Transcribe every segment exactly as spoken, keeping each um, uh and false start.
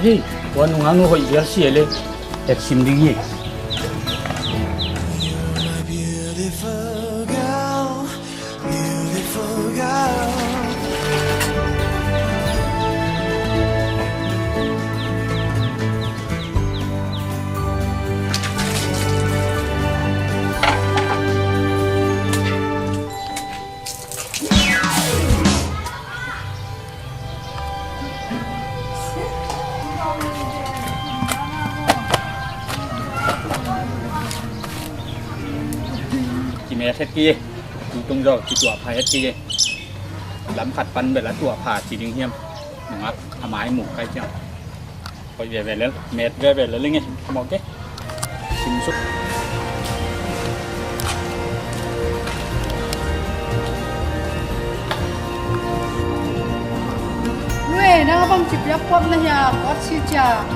Hei, tua nungak nu hoih vial si e le, et sim ding hi. Kimet het kei, tungtung zaw kituah pha het kei. Lam khat pan bel a tuah pha ci ding hiam? Nungak a mai mu kai ciang. Hoih veve lel, met veve lel ing e, mawk e. Sim suk. Nue, nang a bang ci piak pop na hia, kot si cia.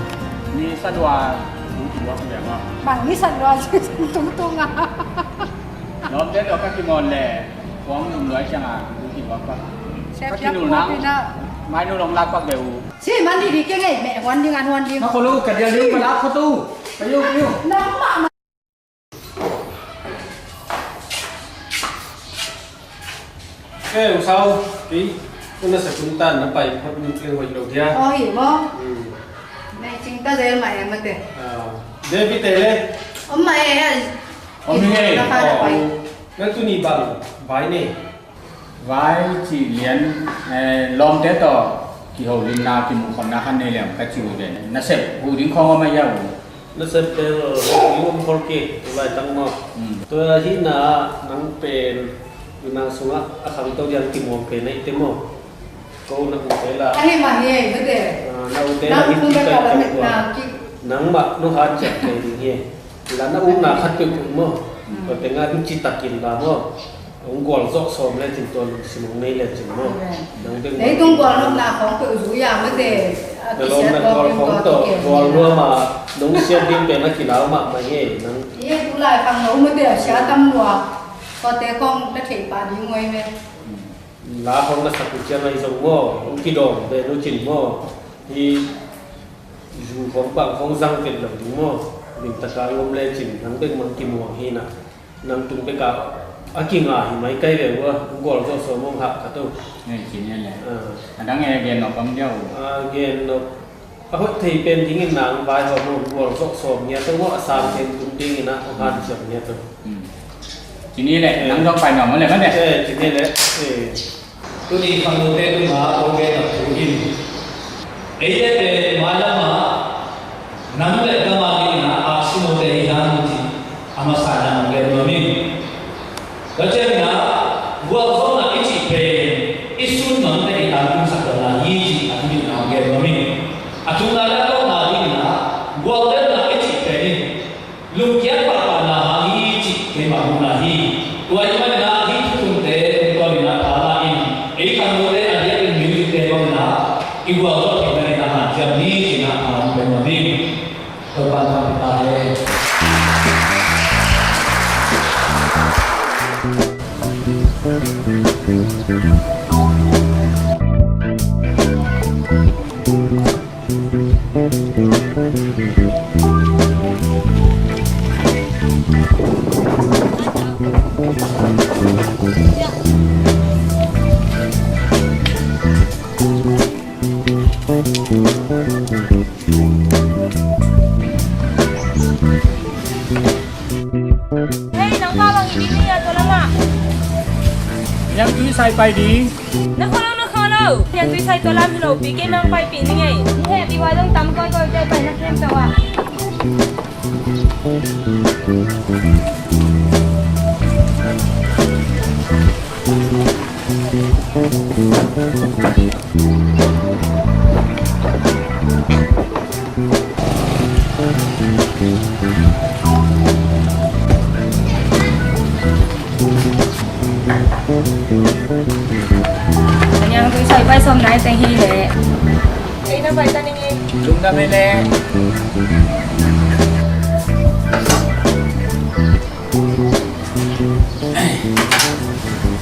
Ni sa dua, du ki wak veng a. Bang ni sa dua, ci tung tung a. Lawmte tawh ka kimawl le, kuang lum luai ciang a, du ki wak pak. Ka kinul nang, mai nu long lak pak be u. Si man di di ke ngei, meh huan ding an huan ding. Na kholo ka dial ding ka lak khatu. Ka yu, ka yu. Nang mah mah. Eh, Usau, kei, ko na sa kun tan na pai phot ni tling hoih lo dia. Oh, hi mo. Hmm. Nei cing ta zel ma em ate. Ah, David te le. Om ma e. Om ni e. Na pa na pai. Na tu ni bang, bai ne. Vai cih lian, eh, lawmte tawh kiholimna, kimuhkhopna khat nei leng ka ci uh ve. Nasep huh ding khawng om a hia uh? Nasep bel huh ding om khol kei, tu laitang maw. Hmm. Tua hihna nang pen, nang sungah a khangto diang kimuang pen ahih te maw. Ko na ute la. Ahi mah hi, mate. Ah, na ute la hih ci kai kai tua. Nangmah nong hanciam kei ding hi. La na ukna khat peuhpeuh maw. Hmm. Tua tengah hih ci takin la maw. Hong gualzawh sawm lecin tua lungsim hong nei lecin maw. Amen. Nang ding leitung gualnopna khawng peuh zui a mate. Na lawmna gual khawng tawh gual nuam a nong siat ding pen a kilau mahmah hi nang. Hi tulai khang lo mate a sia tam lua. Tuate khawng na theih pah ding uh ahi ve. La khawng na sak uh ciang ahi zong maw. Hong kidawm ve nu cin maw. Hi zu khawng bang khawng zang vet lo ding maw. Limtaka hong om lecin nang bek mang kimuang hi na. Nang tung bek a, a kinga hi mai kai ve ua, gualzawh sawm hong hah ka to. Nei, ci ni le. Ah. A dang e gen nop bang diau. A gen nop. A hoih thei pen dingin nang vai hawm hong gualzawh sawm ngia to maw, a sang pen tung dingin a, hong hanciam ngia to. Hmm. Ci ni le, eh, nang dong pai nuam le mah le. Eh, ci ni le. Eh. Tuni khangnote tungah kong gen nak thu in, eite pen mailamah nang le ka mah dingin ah aksinote hi hang ci a masa in ah kong gen nuam ing. Tua ciangin ah gualzawhna i cih pen i sun mangte i tangtungsak lona hi ci a thu in ah kong gen nuam ing. A thumna le a tawpna dingin ah gualzawhna i cih pen in lungkiat pahpahna hang hi cih keimah muhna hi. Tua ahih manin ah hih thuthungte tungtawnin ah thala in ei khangnote a diakin music te bangin ah i gualzawh theihna dingin ah hanciam ni ci-in ah hong pia nuam ing. Topa'n thupha pia ta hen. Hei, nang pa bang i ding ni a tua lamah. Niangtui sai pai ding. Na kholo, na kholo. Niangtui sai tua lam hi lo pi, kei mang paipih ning ei. Ni heh, pi vai dong tam kawikawi kei pai na khem tawh ah. Niangtui sai pai sawm nai teng hi leh. Ei na pai ta ning ei. Lungdam ei leh.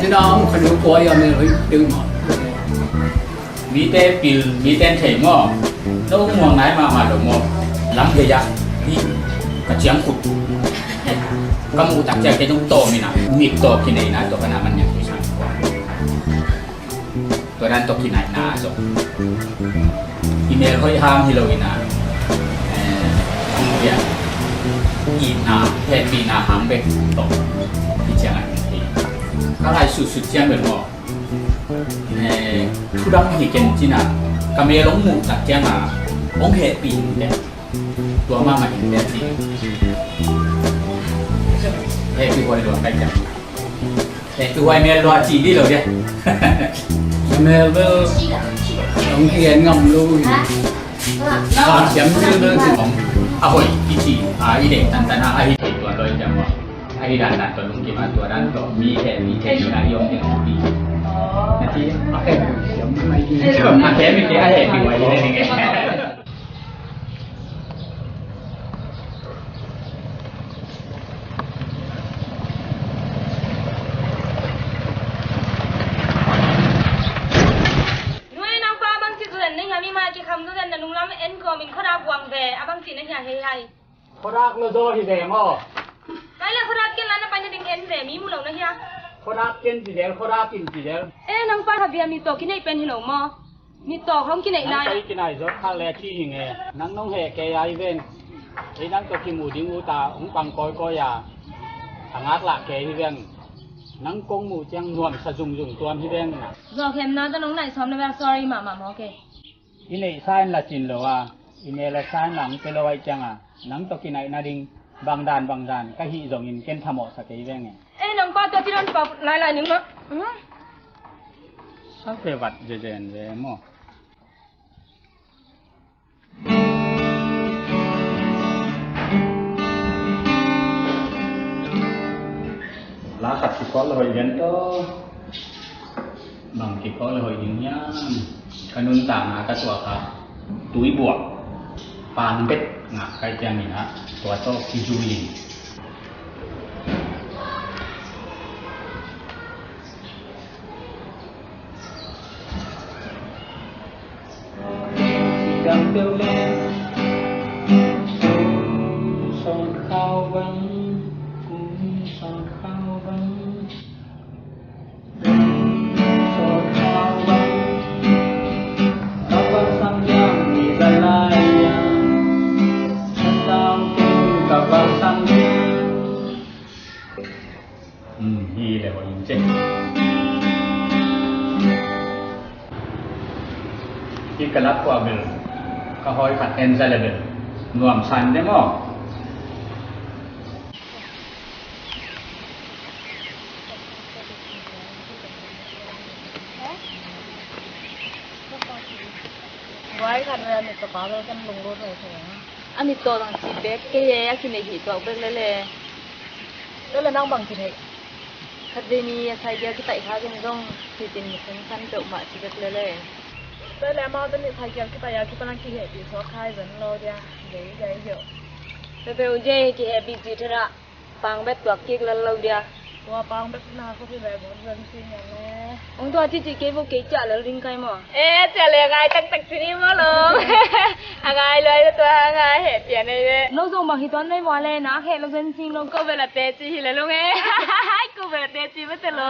Ina hong khan hong kua ia me hoi teu ma. Mite pil, mite thei maw. No muang nai mahmah lo maw. Lam gei ah, hi, ka ciangkhut, ka muh tak ciang kei zong tawm in ah, mit tawh kineihna tawh ka na man niang kei sang. Tua dan tawh kinaihna zong, i mel hoih hang hi lo in ah, eh, itna, hehpihna hang bek tawh hi ciang ah, ka lai sutsut ciang bel maw. Eh, thudang hi ken cin ah, ka mel hong muh tak ciang ah, hong hehpih in teh. Tua mahmah in teh ci. Hehpih huai lua kai ciang. Hehpih huai mel lua ci di lo de. Mel bel hong kigen ngam lo. Hong siam mel bel ci hong. A hoih kici a i deng tantan a a hi thei tua loi ciang hong. A hi dan dan tawh lungkim a tua dan tawh mi heh mi heh mi a i om teng a pi. Na ci a heh mi siam mai hi. A heh mi ke a heh mi wai hi ding e. Nuai nang pa bang ci zuan na hia mi ma ki kham zuan na nung lam en ko min khuadak buang ve a bang ci na hia hei hai. Khuadak lo zaw hi ve maw? Kai le khuadak ken la na pai na ding en ve mi mu lo na hia. Khuadak ken ci del, khuadak in ci del. Eh, nang pa ha bia mi tawh kineih pen hi lo maw? Mi tawh hong kineih lai. Nang pai kinai zawt khak le thi hi nge. Nang nong heh kei a hi veng. Ei nang tawh kimu ding ut a hong pang kawikawi a, a ngak lah kei hi veng. Nang kong muh ciang nuamsa zungzung tuam hi veng na. Zawh khemna tawh nong naih sawm na vek sorry mahmah maw kei. I neihsa in la cin lo a, i mel a sa in la hong pia lo ahih ciang a, nang tawh kinaih nading bangdan bangdan ka hih zongin ken thamawhsa kei veng e. Eh, nang pa tua ci dan pau lailai ning maw. Sa ve vat zezen ve maw. La khat kikawk le hoih lian tawh. Bang kikawk le hoih ding hiam? Ka nuntakna ka tuak a, tuibuak pangbet ngah kai ciangin ah, tua tawh kizui in. Hi le hoih in ci. Hi ka lak kua bel ka hawi khat en za le bel nuam san de maw? Vai khat vai a mit tawh pa bel kan lunglut hoih thei. A mit tawh dang ci bek kei e, a kineih hih tuak bek lele. Tua le nang bang kitheih? Khat vei ni a saigial kitaih kha ken zong hitin mi sengsan peuhmah ci bek lele. Tua le amau tawh ni saigial kitaih a kipan a kihehpih suak khai zan lo dia. Gei gei gei. Pepeu jei kihehpih ci thera. Pangbet tuak kik lal lo dia. Tua pangbet na ko pi lai bon zan ci ngan le. Ong tua cici kei vo kei ciah lel ding kai maw? Eh, ciah le ngai taktak ci ni maw lo. A ngai luai le tua ngai heh pian ei ve. No zong bang hi tuan nei maw le na heh lo zen sing lo. Ko bela teci hi le lo nge. Ko bela teci mate lo.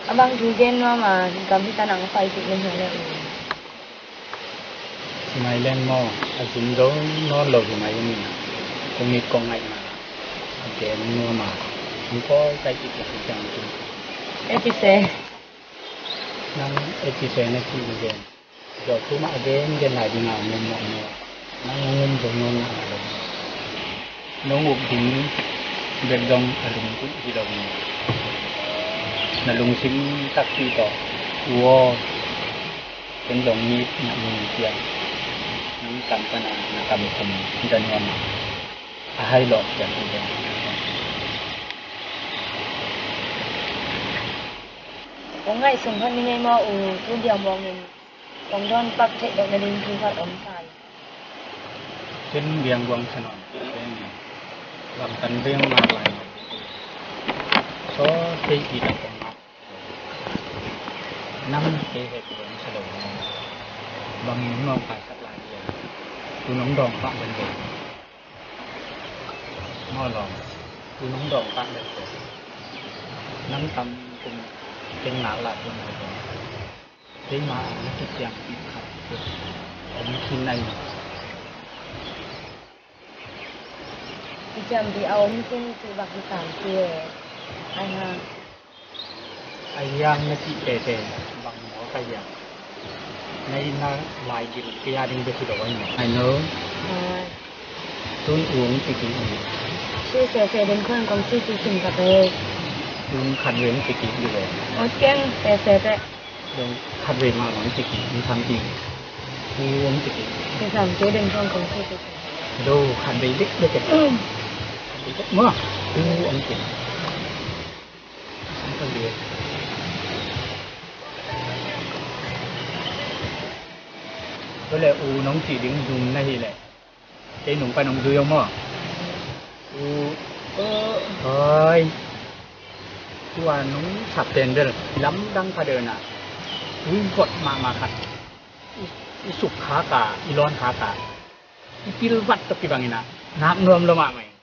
A bang thu gen nuam a, gam hita nang pai kik len hia le. Hi mai leng maw, a zum zo nawn lo hi mai ung in a, kong it kong ngaih na a gen nuam a, hong kawl kai kik le hi ciang tung. E pi se. Hei ci se na ci i gen. Zawh thu mah a gen gen lai ding a ngum mawh mawh. Nang ngum zo nawn na lo. Nong up ding bek dong a lungtup hi lo. Na lungsim takpi tawh, u aw, ken zong mi na lungsiam, nang kam pana na kam kum da nuam a, a hai lawh pian hi den. Kong ngaihsun hon ni ngei maw u, tu diam mawngin kong dawn pak theih loh nading thu khat om sa hi. Ken biang guang sa nawn. Ken bang tan biang ma lai. So, thei ki da kong ngak. Nam te he ki dong sa lo. Bang nong nong kai sak lai dia. Tu nong dong pak den den. Maw lawm. Tu nong dong pak den den. Nam tam kum ken ngak lai kum lai den. Keima a na kiciampi khat om khin na hi. Kiciampi a om khin cih bang hi sam ci e. Ai ha. Ai yang na cih tete bang maw ka yang. Na inn na lai gil kei a ding bek hi lo ai maw. Ai no. Ai. Tun u hong ci kik dih. Ci sese den khon kong ci ci sim ka pe. Tun khat ve hong ci kik dih ve. Ot keng sese te. Dong khat ve mah hong ci kik, hong sam kik. U hong ci kik. Ci sam te den khon kong ci ci sim. Do khat ve dek dek. Khat ve dek mah. U hong ci. Sam khat ve. Ko le u nong ci ding zum na hi le. Kei nung pa nung zui om maw? U, oi. Tua nung sap pen bel lamdang pa dena. Ui got mahmah khat. I, i suk khak a, i lawn khak a, i pilvat tawh kibang ina, nak nuam lo mahmah ing.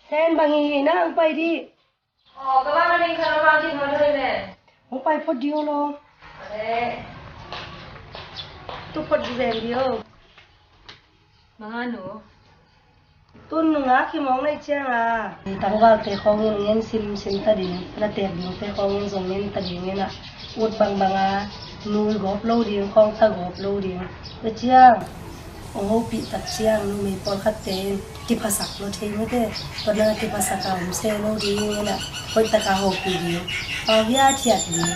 Sen bang hi na ang pai di. Aw, ka bang a ding khat a bang ding hon hoi nen. Hong pai phot di o lo. Ade. Tu phot di ven di o. Manganu. Tun nunga khimawng nei cianga tangvalte khawngin ngen simsim ta ding, na tek dingte khawngin zong ngen ta dingin ah, ut bangbanga nui gawp lo ding, khawng ta gawp lo ding. Tua ciang hong hopih tak ciang numei pawlkhatte in kiphasak lo thei mate, tua na kiphasak a om se lo dingin ah, hoih taka hopih ding, pau hiathiat ding.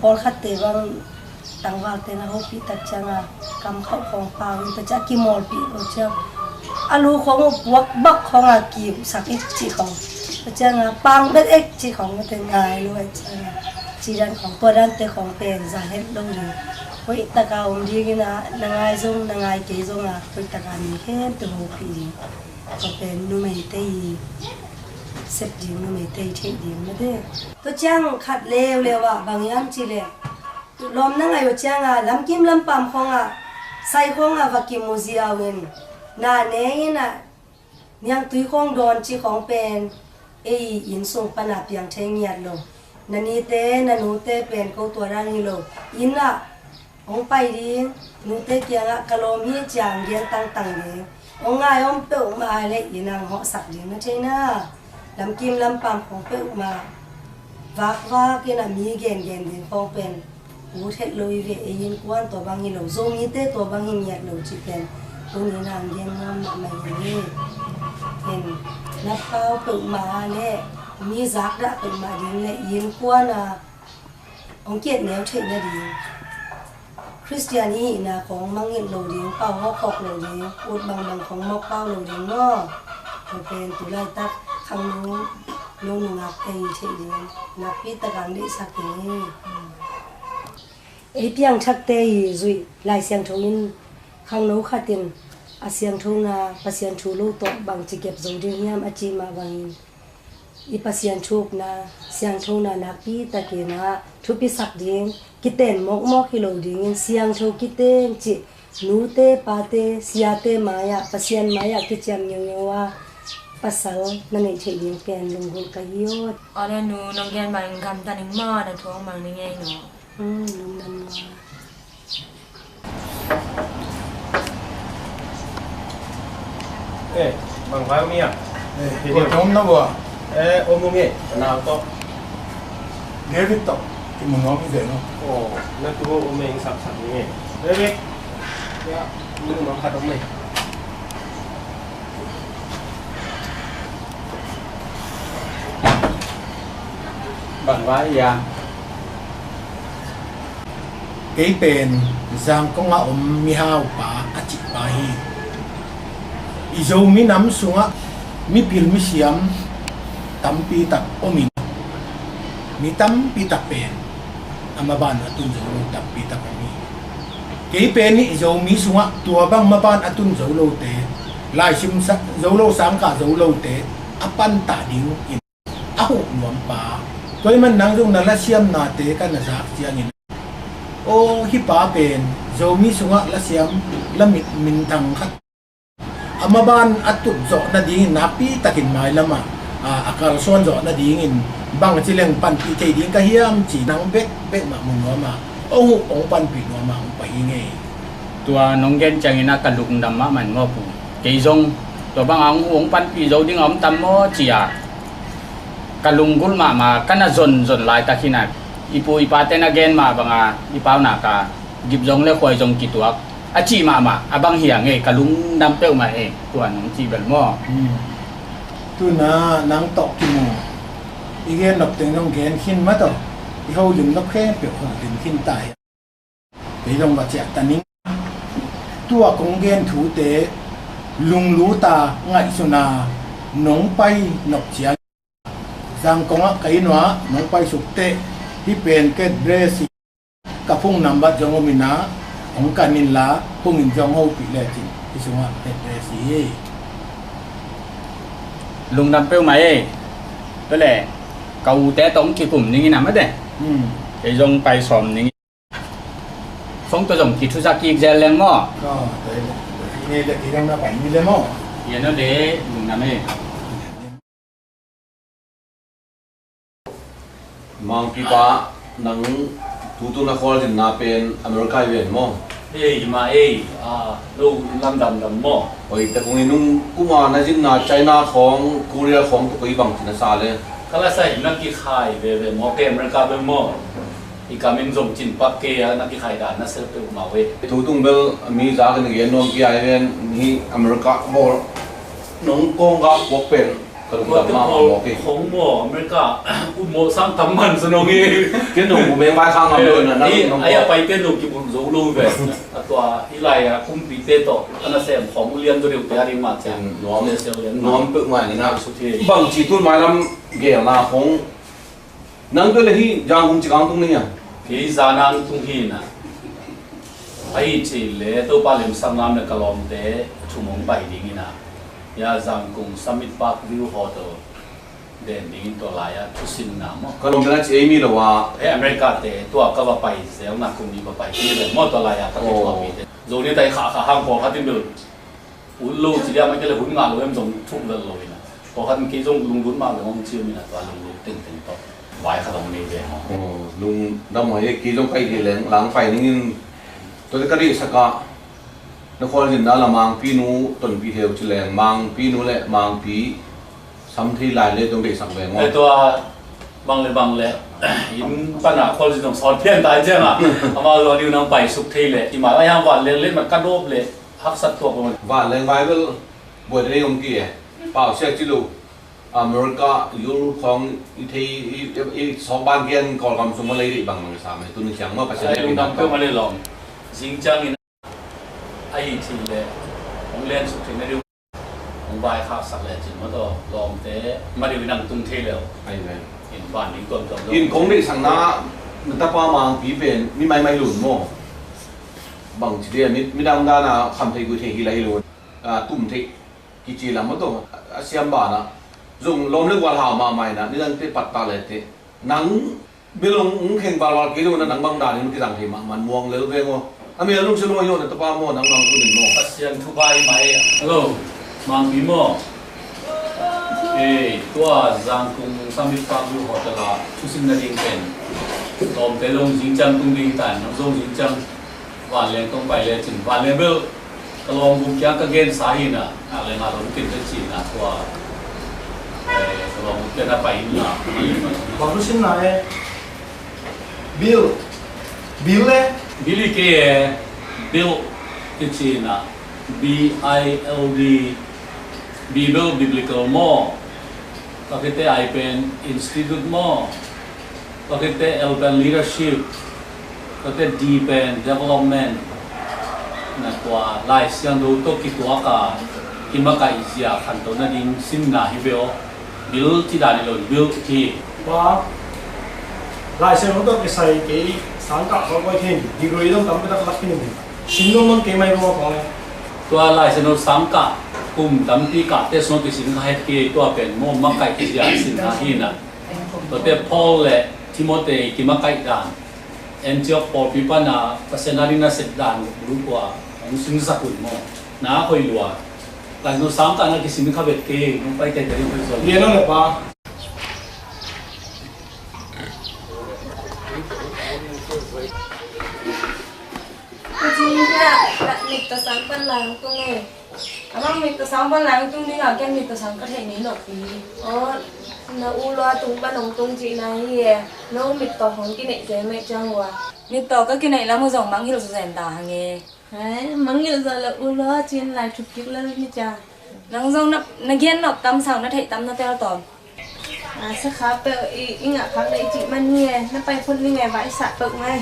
Pawlkhatte bang tangvalte na hopih tak cianga kam khauh khawng pau in, tua ciang a kimawlpih lo ciang a lu khawng uh puak bak khawng a kiuhsak ik cih khawng, tua cianga pang bek ik cih khawng, tua ngai lo ai cianga cidan khawng, tua dante khawng pen za het lo ding. Hoih taka om dingin ah, na ngai zong na ngai kei zong a, hoih taka mi khempeuh hopih ding. Tua pen numeite i sep ding, numeite i theih ding mate. Tua ciang khat leuleu ah bang hiam cih leh, lawm na ngaih uh cianga lamkim lampam khawngah, sai khawngah va kim uh ziau in, na ne in ah, niangtui khawng dawn cih khawng pen ei inn sung pana piang thei ngiat lo. Na nite na nute pen ko tua dan hi lo. Inn ah hong pai ding, nute kiangah ka lawm hi ciang gen tangtang ding. Hong ngai om peuhmah leh inn ah hong hawhsak ding na thei na. Lamkim lampam khawng peuhmah vakvak in ah, mi gengen ding khawng pen ut het lo hi ve. Ei innkuan tua bang hi lo, Zomite tua bang hi ngiat lo cih pen tuni in ah gen nuam mahmah hi ve. Ken na pau peuhmah leh mi zakdah peuhmah ding leh innkuan ah hong kiat neu theih nading, Khristian i hihna khawng mangngilh lo ding, pau hawkhawk lo ding, ut bangbang khawng mawk pau lo ding maw? Tua pen tu laitak khangno No nungak ei theih ding nakpi takin deihsak ding hi. Ei piangthakte i zuih Lai Siangtho in khangno khat in a siangthona Pasian thu lo tawh bangci kep zo ding hiam a cih mah bangin i Pasian thu upna siangthona nakpi takin ah thupisak ding, kiten mawkmawk hi lo dingin siangtho kiten cih nute pate siate mai-ah Pasian mai-ah kiciam ngeungeu a pasal na neih theih ding pen lunggulh ka hi aw. Aw le nu, nong gen bang gamta ning maw, na thu hong mang ning ei nu. Hmm, lungdam maw. Eh, bang vai om ia? Eh, kua tawm na bua? Eh, om om e, nau tawh. David tawh kimu nuam hi ve no. Oh, na tu om e, ing sak sak ni e. David. Ya, mu nuam khat om e. Bang vai ia? Kei pen Zangkong a om mihau pa a cih pa hi. I Zomi nam sungah mipil misiam tampi tak om in, mi tampi tak pen a maban a tun zo lo tampi tak om hi. Kei pen i Zomi sungah tua bang maban a tun zo lote, laisim sa-, zo lo, sangkah zo lote a pantah ding in a huh nuam pa. Tua ahih man nang zong na lasiamnate ka na zak ciangin, aw, hih pa pen Zomi sungah lasiam la mit minthang khat a maban a tut zawh nadingin nakpi takin mailam ah, a, a kalsuan zawh nadingin bangci leng panpih thei ding ka hiam ci nang bekbek mah mu nuam a, hong huh hong panpih nuam a hong pai hi ing ei. Tua nong gen ciangin ah ka lungdam mahmah in maw pu. Kei zong tua bang a hong huh hong panpih zo ding a om tam maw ci a ka lunggulh mahmah, ka na zonzon laitak hi na. I pu i pate na gen mah bang a i pau nak a gip zong le khuai zong kituak a cih mahmah a bang hi a ngei, ka lungdam peuhmah e. Tua nong cih bel maw. Hmm. Tu-in ah nang tawh kimu, i gen nop teng zong gen khin mah tawh, i holim nop khempeuh holim khin ta hi. Kei zong va ciah ta ning. Tua kong gen thute lunglut a ngaihsun a nong pai nop ciang, Zangkong ah ka inn uah nong paisuk teh, hih pen Kate Brace hi. Ka phone number zong om in ah hong kan inla, phone in zong hopih lecin hih sungah Kate Brace hi. Lungdam peuhmah e. Tua leh ka ute tawh hong kikum ning in ah mate. Hmm. Kei zong pai sawm ning. Phone tawh zong kithuzak kik zel leng maw. Aw, tua hi leh, tua hi leh, kei zong na pai ni leh maw. Hi a, no de, lungdam e. Mangpipa, nang tutung na khualzinna pen America hi ven maw? Ei, hi mah ei, a, lo lamdam dam maw? Oi, te kong i nung kuma na zinna China khawng, Korea khawng tawh koi bangci na sa le? Ka la sa hi, na kikhai veve maw, kei America bel maw? I kam in zong cin pak kei a, na kikhai dan na sel peuhmah uh e. Tutung bel mi za ka na gen nuam kei a hi ven, hih America bawl nong kawng gak puak pen ka lungdam mahmah mawk hi. Khong maw, America ut mawh sang tam man sa nong hi. Ken nong bu meng vai khang ngam lo na, nang nong ai a paite nong kibulh zo lo ve. A tua hi lai a kumpite tawh a na sem khawng ulian zo deuhte a ding mah ciang. Nuam, nuam peuhmah ni na. Bangci tun mailam gelna khong. Nang tua le hih zan kong ci kang tung ni hia? Kei zan ang tung hi na. Ahi cih le Topa lemsakna om le ka lawmte a thum hong pai ding hi na. Hia Zangkong Summit Park View Hotel den dingin tua lai-ah thusinna maw. Ka lawmte na ci ei mi lo a. He America te tua ka va pai zelna kum i va pai kei le maw tua lai-ah ka kituak mite. Zo ni tai khah khah hang pawlkhat in bel ut lo ci liam a kei le hun ngah lo em zong thuk vel lo hi na. Pawlkhat in kei zong lunglut mah lo hong ci om hi na tua lunglut tengteng tawh vai khat hong nei ve maw. Lungdam mah hi kei zong ka hih leh lang pai ning in tua te ka deihsak ah. Na khualzinna la Mangpinu tonpih thei uh ci leng, Mangpinu le Mangpi sam thei lai le tong deihsak ve maw. Tua bang le bang le inn pana khualzin zong sawn pian tai ciang a, amau zong a diu nang paisuk thei le i mal a hiang vanleng le mat ka dawp le haksat tuak lo. Vanleng vai bel buai dei om ki e. Pau siak ci lo. America, Europe khawng i thei, i, i, i sawk ban kian Kawlgam sung ma lei deih bang bang sa mai tun kiang maw Pasian lei dam peuh ma lei lawm. Zing ciangin ahi thil le hong len suk thei na deuh, Vai khaksak le cin maw taw, lawmte, ma ding nang tung thei leu. Ai ve. In van ding tuamtuam lo. In kong deihsakna, na tapa Mangpi pen, mi maimai lun maw. Bang ci dia, mi, midang dana, kham thei gui thei hi la hi lun. A, tum thei, kici lam maw taw, a siam bana. Zong lawm le gual hau mahmah ina, nidangte patta le te. Nang, Bil hong, hong kheng valval kei zong na nang bang danin kizang thei mahmah, muang lel veng aw. A mel nung si lo ahi aw, na tapa maw, nang bang kunin maw. Pasian thupha hi mah e. Hello, Mangpi maw. Eh, tua Zangkung Summit Park View Hotel ah thusim nading pen lawmte lawng zingciang tung ding hi ta in, nang zong zingciang Vanleng tawh pai lecin, Vanleng bel ka lawmgum kiang ka gensa hi na, nak leng a lawm kin ka ci na tua, eh, ka lawmgum kiang na pai in la. Bang lu sin na e? Bil. Bil le? Bil i ke e, Bil kici na, B I L D, Bi bel Biblical maw. Tua khit teh I pen Institute maw. Tua khit teh L pen Leadership. Tua khit teh D pen Development. Na tua Lai Siangtho tawh kituak a kimakaih zia khanto nading simna hi ve aw. Bil ci dan hi lo, Bil hi. Tua Lai Siangtho tawh kisai kei sangkah kawikawi khin, degree dong tampi tak lak khin. Sin nuam nuam kei mai bawk a kong e. Tua Lai Siangtho sangkah kum tampi kah teh sung kisin kha het kei, tua pen maw makaih zia sinna hi na. Tuate Paul le Timothy kimakaih dan, Antioch pawlpi pana Pasian a ding na sep dan group ua hong sinsak un maw. Na a hoih lua. Lai Siangtho sangkah na kisin kha vet kei, nong pai tete ding hoih zaw. Lian aw le pa. Kucing hiah, mit tawh sang pan lai hong tung e. Amah mit tawh sang pan lai hong tung dingah ken mit tawh sang ka theih ni loh pi. Aw, na u lua tung pan hong tung cihna hi e. No mit tawh hong kineih zel meih ciang ua. Mit tawh ka kineih lam uh zong mangngilh zaw zen ta hang e. Hai, mangngilh zaw le u lua cin lai thuk kik lel ni cia. Nang zong na, na gen nop tam sang na theih tam na tel tawm. A, sakha peuh i, i ngah khak le i cih man hi e. Na pai phot ning e, vai sah peuh ngai.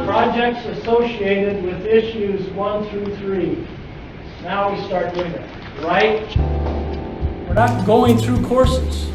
Projects associated with issues one through three. Now we start doing it, right? We're not going through courses.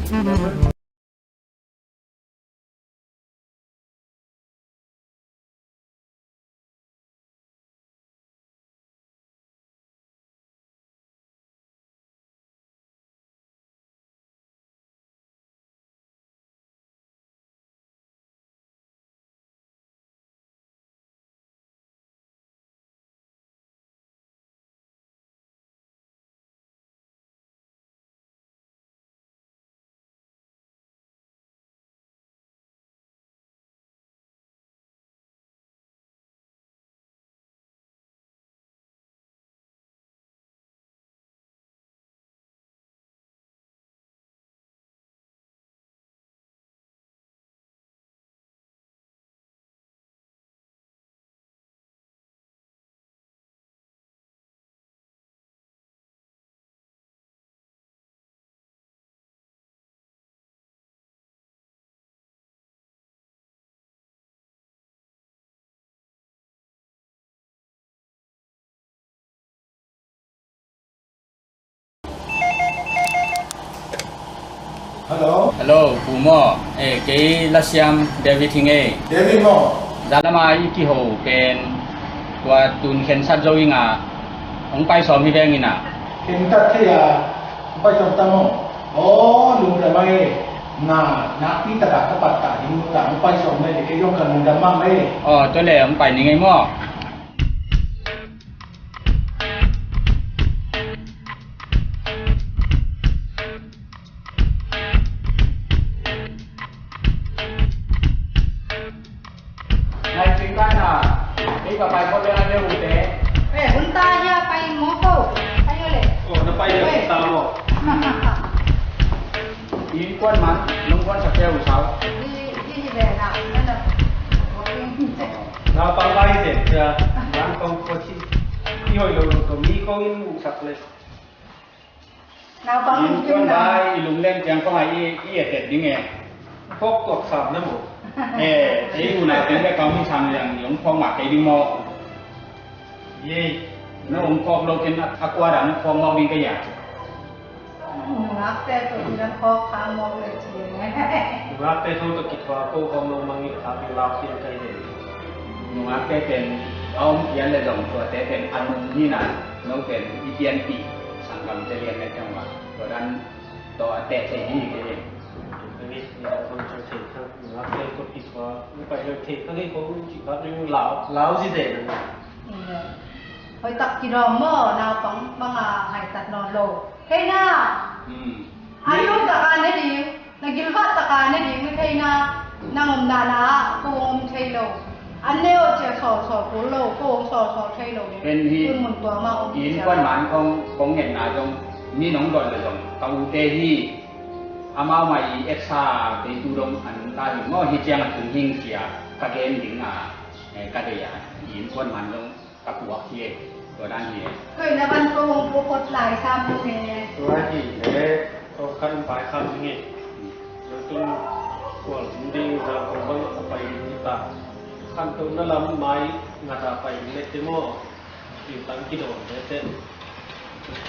Hello, Pu maw. Eh, kei lasiam David hi ing ei. David maw. Zan lama i kiho pen tua tun khensat zo ing a, hong pai sawm hi veng in a. Khensat thei a, hong pai sawm ta maw. Aw, lungdam ei. Na, nakpi tak a ka pattah ding uh ta, hong pai sawm ei, kei zong ka lungdam mahmah ei. Aw, tua leh hong pai ning ei maw. Nai cing kan a, ei ka pai ko le a le u te. Eh, hun ta ya pai mo ko. Pai yo le. Oh, na pai le ta mo. In kuan man, nong kuan sa ke u sau. Di, di, di le na, na, na. Na pang lai de, ya, man kong ko chi. I hoi lo lo to mi kong in u sak le. Naupang in kum na. Bai i lunglen ciang kong a i, i et et ding e. Phawk tuak sam na mu. Eh, ei u na teng le kau mi sang liang i hong phawk mak kei ding maw. Yei. Na hong phawk lo ken a kua dan phawk mawk ding ka ya. Nungakte tawh i lam phawk kha mawk le ci e. Nungakte tawh tawh kithua ko hong lo mang i kha pi lau pian kai de. Nungakte pen a om pian le zong tuate pen a nung hi na. No pen i pianpih sanggamte lian le ciang mah tua dan tawh a teh thei hi kei hi. Tua hi, tua hi, tua hi, tua hi, tua hi, tua hi, lau, lau zi te. Hoih tak kidawm maw, naupang bang a haitat nawn lo. Kei na. Hmm. A nung tak a ne ding. Na gilvah taka ne ding na thei na, nang omna na ah ko hong om thei lo. An ne awh cia sawlsawl kul lo, ko hong sawlsawl thei lo. Pen hi, tun mun tua mah om innkuan man kong, kong ngetna zong mi nong dot le zong ka ute hi. Amau mah i etsa kei tu dong an la hi maw, hi ciang a tung hing cia ka gen ding a, eh, ka dei a, innkuan man zong ka puak hi e, tua dan hi e. Kei na van ko hong ko pot lai sam hong e. Tua hi le, ko khan pai khan hi e. Tua tun kual hong ding za ko bang a pai ding hi ta. Khan to na lam mai nga ta pai ding le te maw. Pi tang ki don le te.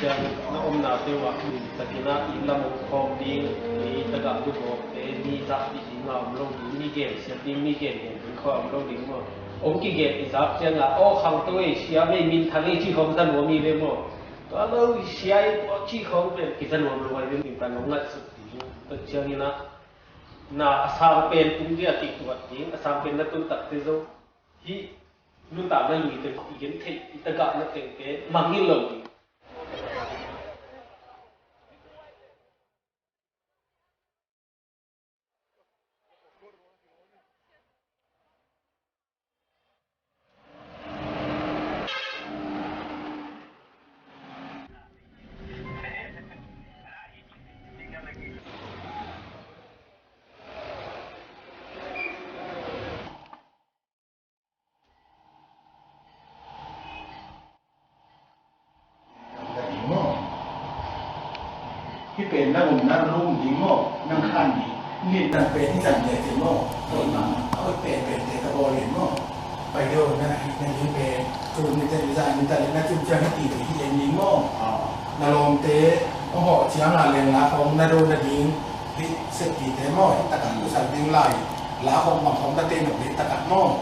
Ciang na omna te wa, takin a i lam hong khawm ding, i tagah lubawk te, mi zah dih ding a om lo ding, mi gen siat ding, mi gen gen ding khawm om lo ding maw. Hong kigen i zak ciangin, aw khangto ei, sia vei, minthang ei, cih khawng za nuam hi ve maw. Tua lo sia ei, tua cih khawng pen kiza nuam lo ai ve, minthang hong ngaihsut ding. Tua ciangin ah, na a sang pen tung dia kituat ding, a sang pen na tun takte zo. Hih nuntakna lui teng i gen theih, i tagahna tengte mangngilh lo ding. Ka ding maw? Hih pen nang omna lum ding maw? Nang khan ding. Nin nang pen hih zan dia ken maw? Hoih mahmah, a hoih penpente ka bawl in maw? Pai deuh na, na ding pen, tul ni ta, zan ni ta le na cun ciang hih ti ve hih en ding maw? Na lawmte hong hawh ciang a leng la khawng na do na ding. Hih septite maw, hih takah kusal ding lai. La khawng bang khawng na tei nop le hih takah maw.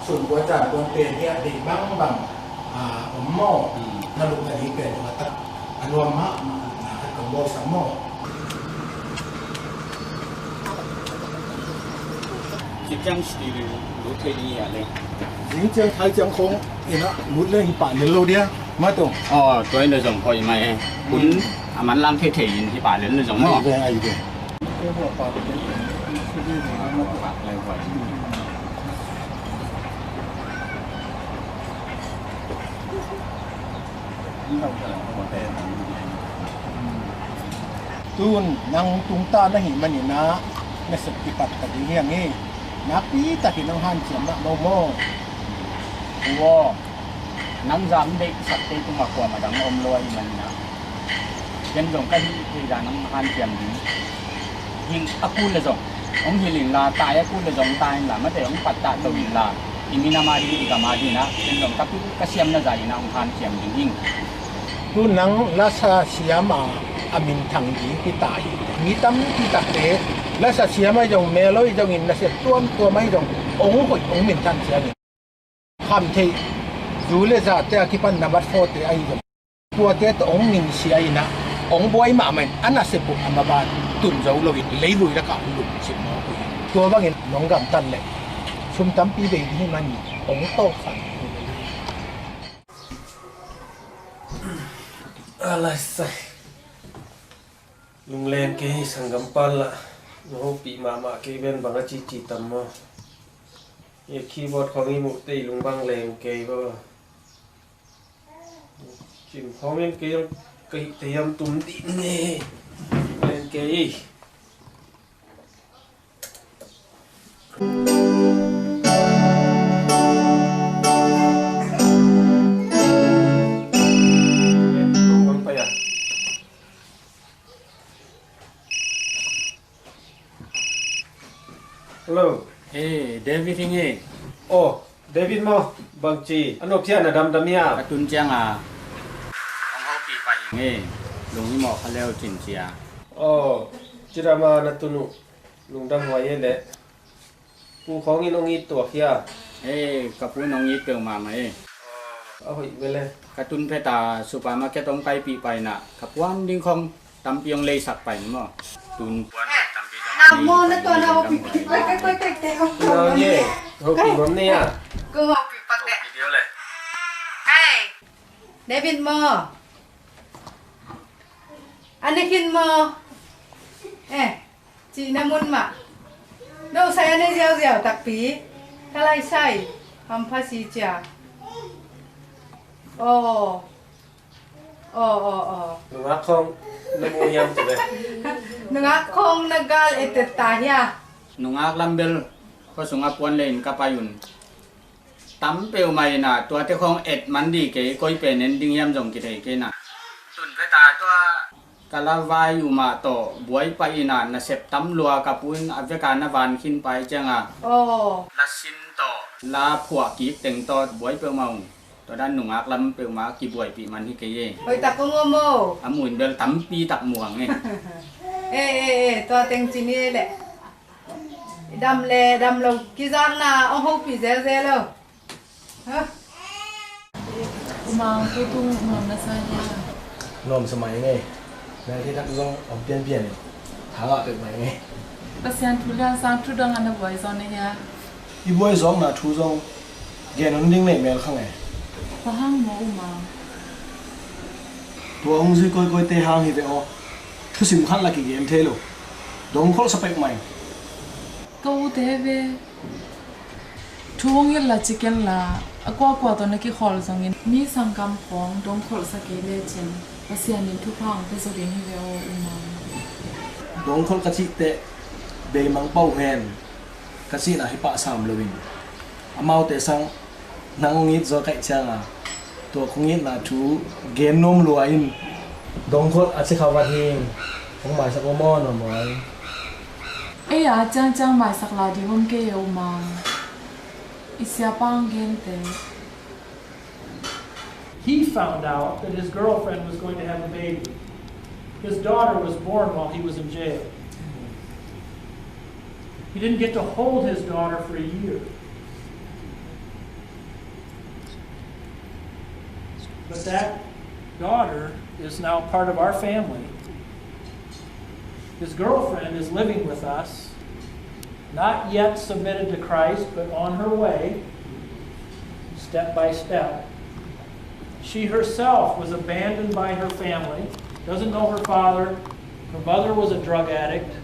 Sun kua can kuan pen hih a deih bangbang, a, om maw. Na lupna ding pen tua tak a nuam mahmah lupna khat kong bawlsak maw. Cik ciang stereo lut thei ding hi a le. Zing ciang thai ciang khawng ina lut le hi pah lel lo dia. Mah tawh. Aw, tua in le zong hoih mah e. Hun a manlang thei thei in hi pah lel le zong maw. Ai ve, ai ve. Tun nang tungta na hih manin ah nasep kipat ka ding hi hang hi. Nakpi takin hong hanciam mahmah uh maw. Pu aw, nang zah deihsakte tungah kuamah dang om lo ahih manin ah, ken zong ka hih theih dan hong hanciam ding. Hing a kul le zong hong hilh inla, tai a kul le zong tai inla, mate hong pattah to inla, i minam a ding, i gam a ding ah, ken zong ka pil ka siam na zah in ah hong hanciam ding hing. Tu nang lasa siam a, a minthang ding hi ta hi. Mi tampi takte Lasa siam ahi zong, melo ahi zongin, nasep tuamtuam ahi zong, ong hoih, ong minthan ciangin, khamtheih zu le zate a kipan number four te ahi zong, tuate tawh ong ningsia in ah, ong buai mahmah in, a nasep uh a maban tun zo loin leivui lakah ong lungsim mawk uh hi. Tua bangin nong gamtat leh sum tampi bei ding hi manin ong tawlkhat. A lai sai. Lunglen kei hi, sanggam pa lah. Na hopih mahmah kei ven, bang a cici tam maw? Keyboard khawng i muh teh i lung bang leng kei baw. Cin khawng in kei ka hih teh hiam tum dih ni. Lunglen kei hi. Hello. Hey, David hi nge? Oh, David maw, bangci a nuam phial na damdam hiam? Ka tun ciang a ong hopih pai hi nge? Lung hi mawk kha leu cin cia. Oh, ci dam a na tun uh lungdam huai e leh. Pu khawng in ong it tuak hia? Hey, ka pu in ong it peuhmah mah e. Oh, a hoih ve le. Ka tun phet a supermarket ong paipih pai in ah, ka puan ding khawng tampi ong leisak pai maw. Tun puan tampi zong. Nang maw na tua na hopih pai, pai, pai, pai, pai, pai. Nang ye, hopih ngam ni a. Ko hopih pak deh. Hopih dih le. Hey, David maw? A ne khin maw? Eh, cihna mun mah. No sai a ne ziauziau takpi. Ka lai sai. Hampha si cia. Oh. Oh, oh, oh. Nungak khawng na mu hiam ci ve. Nungak khawng na gal etet ta hia? Nungak lam bel khua sungah puan le in ka pai un. Tam peuhmah in ah, tuate khawng et man dih kei, koi pen en ding hiam zong kithei kei in ah. Tun phet a tua ka la vai uh mah tawh buai pai in ah, nasep tam lua, ka pu in a vek a na van khin pai ciang a. Oh. La sin tawh, la phuah kik teng tawh buai peuhmah ung. Tua dan nungak lam peuhmah kibuaipih man hi kei e. Hoih tak kong om o. A mu in bel tampi tak muang e. Eh, eh, eh, tua teng ci ni e leh. Dam le dam lo kizakna ong hopih zelzel lo. Ha? U Mang, tu tung nuam na sa hia? Nuam sa mai nge. Mel thei thak zong om pianpian in. Tha ngah pek mai nge. Pasian thu lian sang thu dang a na buai zaw na hia? I buai zawkna thu zong gen hun ding nei mel kha nge. Bang hang maw U Mang? Tua hong zui koikoite hang hi ve aw. Thusim khat la kigen thei lo. Dong kholhsa pek mai. Ka ute ve. Thu hong hilh la ci ken la, a kuakua tawh na kikholh zongin mi sanggam khawng dong kholhsa kei lecin Pasian in thupha hong pia zo ding hi ve aw U Mang. Dong kholh ka cih teh beimang pah hen. Ka cihna hi pah sam loin amaute sang nang hong it zaw kaih cianga tua kong itna thu gen nuam lua in. Dong kholh a ci kha vat hi. Hong maisak uh maw, nuam maw? Ei a ciangciang maisak lai ding om kei e U Mang. I siapa hong gente. He found out that his girlfriend was going to have a baby. His daughter was born while he was in jail. He didn't get to hold his daughter for a year. But that daughter is now part of our family. His girlfriend is living with us, not yet submitted to Christ, but on her way, step by step. She herself was abandoned by her family, doesn't know her father. Her mother was a drug addict.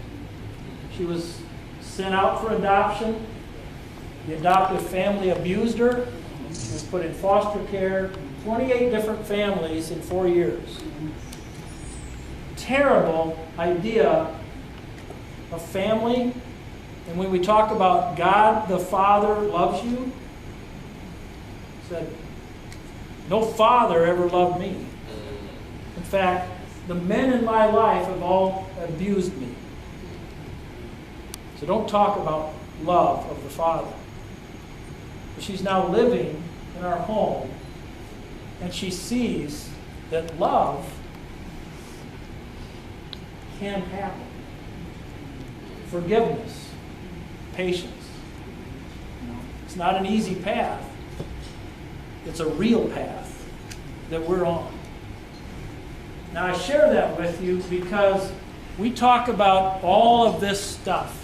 She was sent out for adoption. The adoptive family abused her. She was put in foster care, twenty-eight different families in four years. Terrible idea of family. And when we talk about God the Father loves you, said, "No father ever loved me. In fact, the men in my life have all abused me." So don't talk about love of the Father. But she's now living in our home, and she sees that love can happen. Forgiveness, patience. You know, it's not an easy path. It's a real path that we're on. Now, I share that with you because we talk about all of this stuff.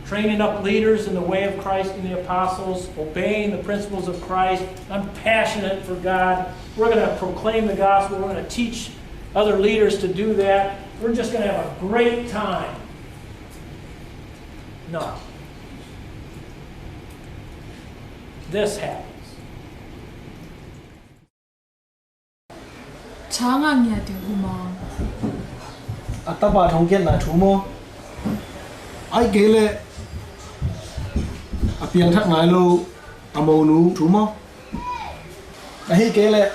Training up leaders in the way of Christ and the apostles, obeying the principles of Christ. I'm passionate for God. We're gonna proclaim the gospel. We're gonna teach other leaders to do that. We're just gonna have a great time. No. This happens. Chang a ngiat ding uh maw? A tapa thongkiatna thu maw? Ahih kei leh a piangthak nai lo a monu thu maw? Ahih kei leh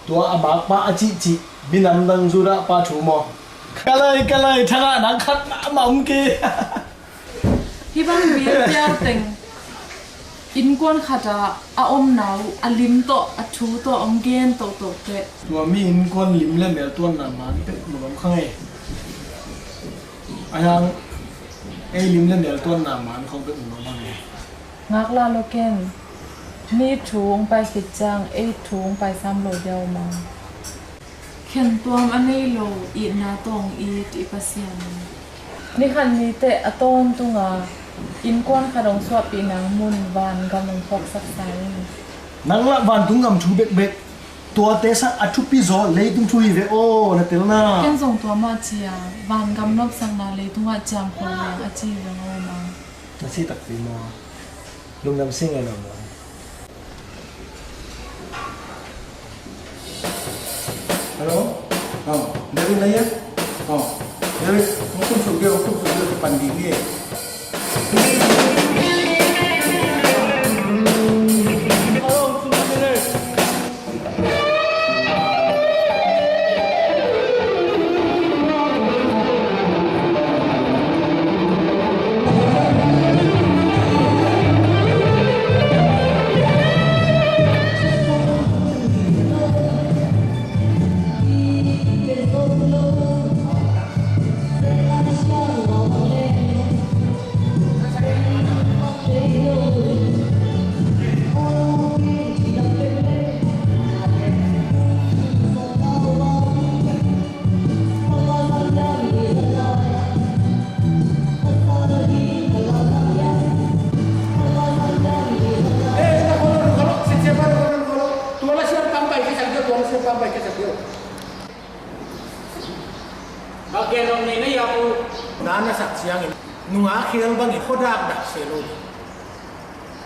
tua a makpa a cihcih minam dang Judah pa thu maw? Ka lai, ka lai, thangah nang khat mahmah om kei. Hih bang mi a piau teng innkuan khatah a omna uh a lim tawh a thu tawh hong gen tohtoh teh. Tua mi innkuan lim le mel tuanna man pek mun om kha ngei. A hiang ei lim le mel tuanna man khong pek mun om kha ngei. Ngaklah lo ken. Mi thu hong pai khit ciang ei thu hong pai sam lo dia uh maw? Khentuam a nei lo itna tawh hong it i Pasian in ni khat ni teh a tawntunga innkuan khat hong suahpih nang mun vangam hong phawksak sa in. Nang lah vantung gam thu bekbek tuate sang a thupi zaw leitung thu hi ve aw, na telna. Ken zong tua mah ci a, vangam nopsakna leitungah ciamkho leng a ci hi ve aw maw? Na si takpi maw? Lungdam si ngei lo maw? Hello? Oh, David na ya? Oh, David, hong kum suk dia, hong kum suk dia, pan di ni. Bang gen om nei na ya pu. Na na sak ciangin nunga khel bangin khuadak dak se lo ding.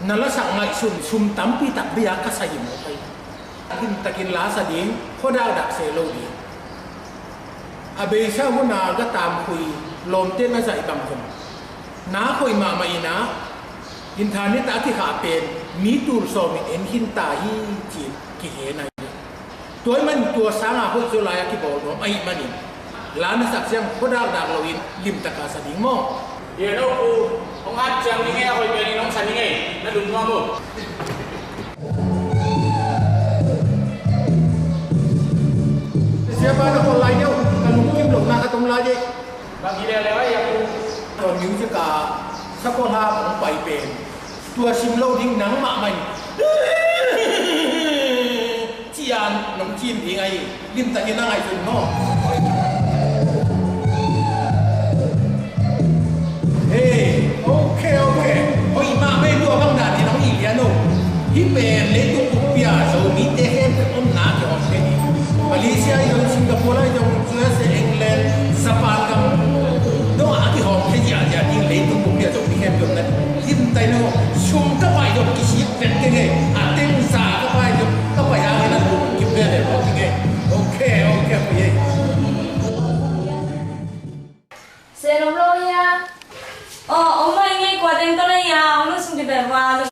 Na lasak ngaihsun sum tampi tak bei a ka sa hi maw kai. Limtakin la sa ding, khuadak dak se lo ding. A beisa huna ga tamkhui lawmte na zaih bang zong na khoih mahmah ina, internet a kikhah pen mi tul sawmin en khin ta hi ci-in kihen ahi. Tua ahih manin tua sanga hoih zaw lai a kibawl nuam ahih manin la na sak ciang khuadakdak loin limtaka sa ding maw? Bia no pu, hong hat ciang ni ngei a hoih pianin hong sa ni ngei, na lungnuam uh. Siapa na khawl lai deuh, ka lungkim lohna ka tom lai deuh. Bang hi leuleu ahi a pu. Tua music a sakawlha hong pai pen tua sim lo ding nangmah mah in. Cian nong cin ding ahi. Limtakin a ngaihsun maw? Hey, okay, okay. Hoih mah mei tua bang dan in hong ih lian uh. Hih pen leitung buppi a Zomite khempeuh omna kihawm thei ding. Malaysia ahi zong, Singapore ahi zong, U S A, England, Japan gam dongah a kihawm thei ziahziah ding leitung buppi a Zomi khempeuh omna. Limta in uh, sum ka pai zong kisik vet keng e. A teng za ka pai zong ka pai hangin a lungkim veve mawk keng e. Okay, okay, okay. Sen om lo hia? Aw, om mai ngei kua teng tawh na hia? Om lo sung ti bel hua.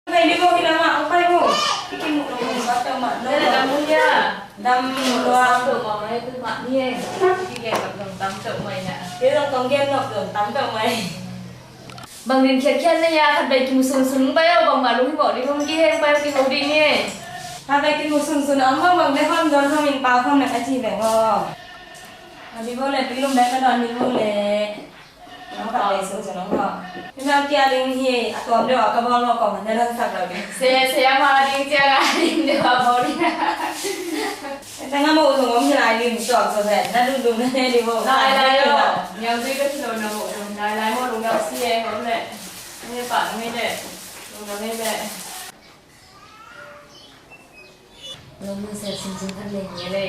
Pai ni ko hi lamah, om pai mu. Ki mu lo mu ba tawh mah lo. Dam mu hia? Dam lo. Tam tawh mah mai tu mah ni e. Ki gen nop zong tam tawh mai na. Ki zong tong gen nop zong tam tawh mai. Bang din khiatkhiat na hia, khat bai kimu sunsun bai aw, bangmah lung hi mawh ding hong kiheng bai aw, kiho ding e. Khat bai kimu sunsun a om bang bang bek hon zon hong in pau kham lek a ci bek aw. A bi bo le pi lum bek ka dawn ni bo le. Ka bei sung sung nong ko. Himang kia ding hi, a tuam deuh a ka bawl mawk kong na dang sak lo ding. Se, se ama ding cia nga ding deuh a bawl ding. Enta nga mawh zong om hi lai lim tuak zo ven, na dum dum na ne ding mawh. Lai lai lo. Niang zui ka thilo na mawh zong lai lai mawh lung dang si e, om le. Nge pa nge le. Lung dang nge le. Lawmnu sel simsim khat leng nge le.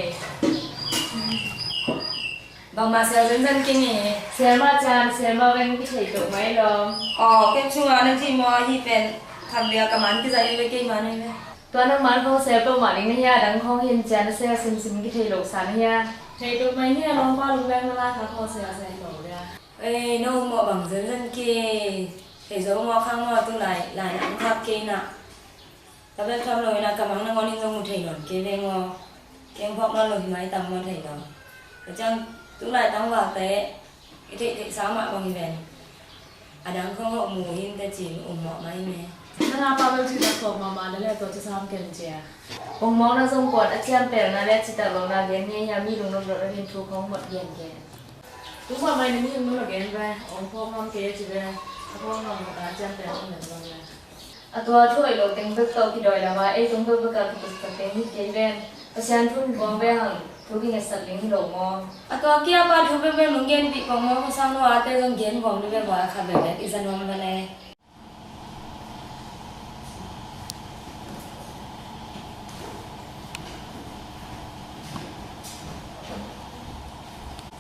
Bangmah sel zenzen kei ni. Sel mah cian, sel mah veng kithei tuk mai lawm. Aw, kem chunga na ci maw hi pen khat lia ka man kizai ve kei man ve. Tua nang man khong sel peuhmah ding na hia, dang khong hin cian na sel simsim kithei lo sa na hia. Thei tuk mai hia, lawmpa lungveng na lai kha khaw sel sel lo lia. Ei, na um maw bang zenzen kei. Thei zo maw khang maw tu lai, lai na um khak kei na. Ka bel thuam lo ina ka mang nangawn in zong mu thei nawn kei veng aw. Keng phawk nawn lo hi mai tang maw thei lo. Ka ciang tu lai tang vate i theih theih sa mah bang hi ven. A dang khong hawh mu hin te cin um mawh mai me. Na na pa bel citak phawk mahmah le le tua ci sam ken cia. Ung mawkna zong kuan a ciam pelna le citak lona gen ngei hia mi lungdot dot a din thu khong mawt gen gen. Tu mawh mai na mi hing mun lo gen ve. Ung phawk ngam kei a ci ve. A phawk ngam mawk a ciam pelna um len zong ve. A tua thu hoih lo teng bek tawh kidawi lo a, ei tung bek bek a kipustak teng hi kei ven. Pasian thu hi buang ve hang, thu kingetsak ding hi lo maw? A tua kia pa thu bek bek nong genpih pong maw, khuasang lo a te zong gen buang ding ve maw, a kha bek bek i za nuam va le.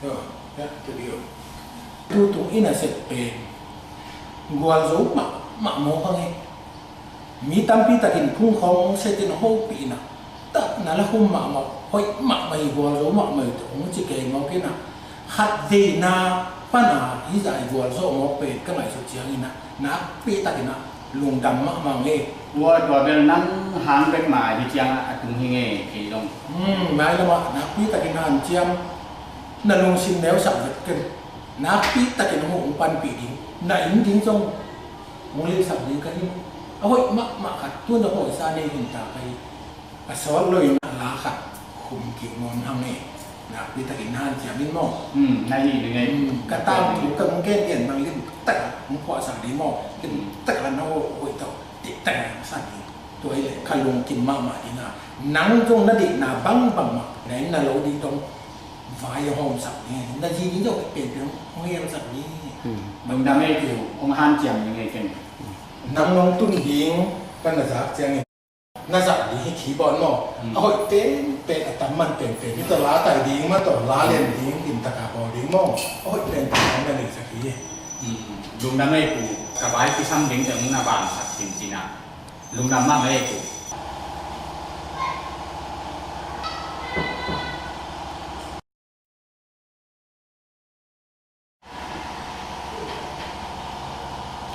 Yo, ya, tu dio. Tu tung ina set pen gual zo mahmah maw hang e. Mi tampi takin phung khawng hong set in hopih ina, tak na la hum mahmah, hoih mahmah hi, gual zo mahmah hi tawh hong ci kei maw kei na. Khat veina pana hi zah hi gual zo maw pen ka ngaihsut ciang ina. Nakpi takin a lungdam mahmah nge. Tua, tua bel nang hang bek mah hi ciang a tung hi nge kei zong. Hmm, nai lamah nakpi takin han ciam na lungsim neusak vet ken. Nakpi takin hong hong panpih ding, na inn ding zong hong lilsak ding ka hi. A hoih mahmah khat tu na hawisa nei hinta ka hi. A sawt lo in a la khat khum kik nawn hang e. Nakpi takin na hanciam in maw? Hmm, na hi ding e. Hmm, ka tang thu ka hong gen gen bang limtak a hong phuahsak ding maw? Limtak a na hoih tawh tiktak a hong san ding. Tua hi leh ka lungkim mahmah ding a. Nang zong na deihna bangbang mah na in na lo ding dong vai a hawmsak ding e. Na zi ding zong penpen hong helsak ding e. Hmm. Lungdam e, hong hanciam ding e ken. Nang nong tun ding ka na zak ciangin na zak ding hi keyboard maw? Hmm. A hoih penpen, a tam man penpen, hi tawh la tai ding, ma tawh la lian ding, limtak a bawl ding maw? A hoih penpen hong na neisak hi. Hmm. Lungdam ei pu, ka vai kisam ding teng na vansak cincin a. Lungdam mahmah ei pu.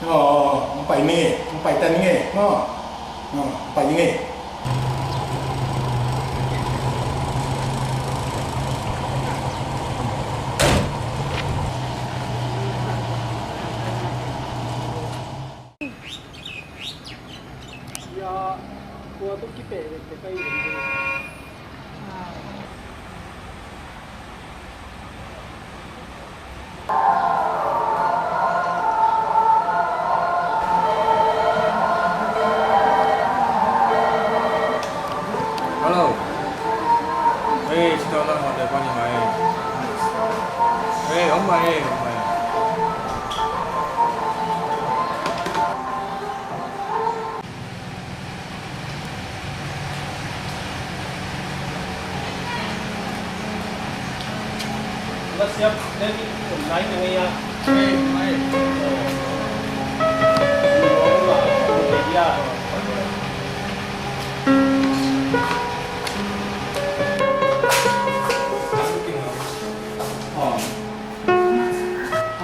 Aw, hong pai ni, hong pai ta ni ngei maw? Aw, hong pai ni ngei. Ya, tua tu kipeh vek te ka hi. Hello. Hey, sito lang hotel pa ni mai. Hey, om mai, om mai.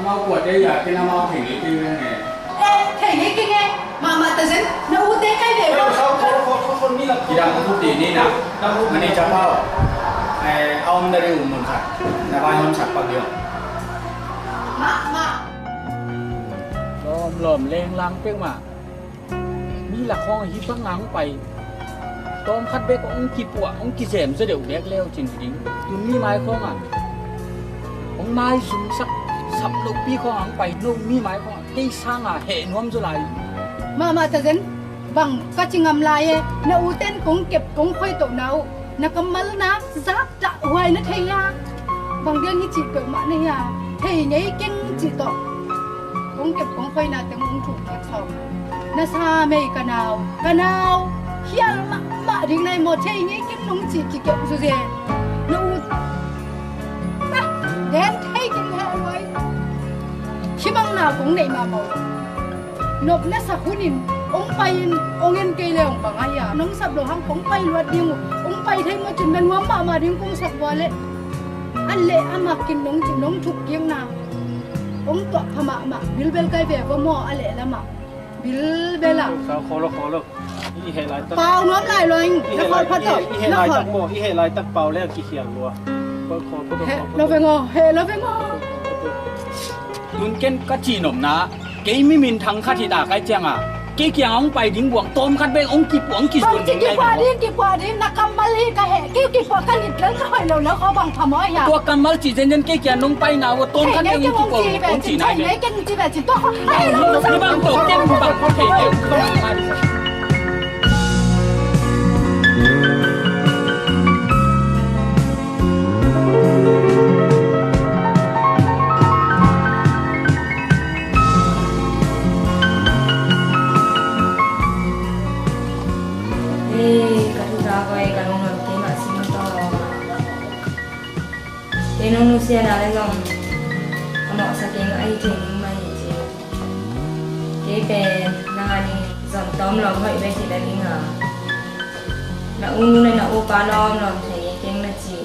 Amau kua te ya ken amau thei ngei kei ve nge. Eh, thei ngei kei nge. Mahmah ta zen, na u te kai ve. Kidam u ti ni na. Mani cha pau. Eh, a om na ri u mun khat. Na vai hon sak pak dio. Mahmah. Lawm lawm leng lang pek mah. Mi lak khawng hi bang a hong pai. Tawm khat bek hong kipuah, hong kizem zaw deuh bek leu cin ding. Tun mi mai khawng ah hong maizumsak Thap lopi khawng ang pai, no mi mai khawng kei sanga heh nuam zaw lai. Mahmah ta zen, bang ka ci ngam lai e, na uten kong kep kong khoih tohna uh, na kammal na zak dah huai na thei a. Bang diang hi cih peuhmah na hi a, thei ngei keng cih tawh. Kong kep kong khoihna teng ung thuk kek sawm. Na sa mei ka nau, ka nau. Hial mahmah ding nai maw, thei ngei keng nong cih kikep zuzen. Na ut. Ah, den thei keng heh huai. Khibang na kong neih mahmah uh. Nop na sak hunin, ong pai in, ong en kei le ong bang a hia. Nong sap lo hang kong pai luat ding uh. Ong pai thei maw cin na nuam mahmah ding kong sak vua leh. A leh a mak in nong cin nong thuk kiang na. Ong tuak pha mahmah, bilbel kai ve vua maw a leh lamah. Bilbel a. Sa kholo kholo. I heh laitak. Pau nuam lai lo ing. I heh laitak maw, i heh laitak pau le a kikhial lua. Kholo kholo. Heh lo veng aw, heh lo veng aw. Tun ken ka cihnopna, kei mi minthang khat hi ta kai cianga, kei kiang hong pai ding buang tawm khat bek hong kipuang kizun ding lai. Kipuah ding, kipuah ding, na kammal hi ka heh, kei kipuah ka nit lel ka hoih lo lel kho bang phamawh hia. Tua kammal cih zenzen kei kiang nong paina ua tawm khat bek hong kipuang hong cih nai. Thei ngei keng ci ve cin tua kho. Ni bang tawh ken bang thei ngei. Hei, ka thu ta koi, ka lungnuam kei mah sim tawh. Kei nong nusia na le zong a mawhsa kei mah ahi thei ning mah hi ci. Kei pen nang a ding zon tawm lawm hoih bek hi la ding a. Na u nu le na u pa lawm lawm thei keng na ci.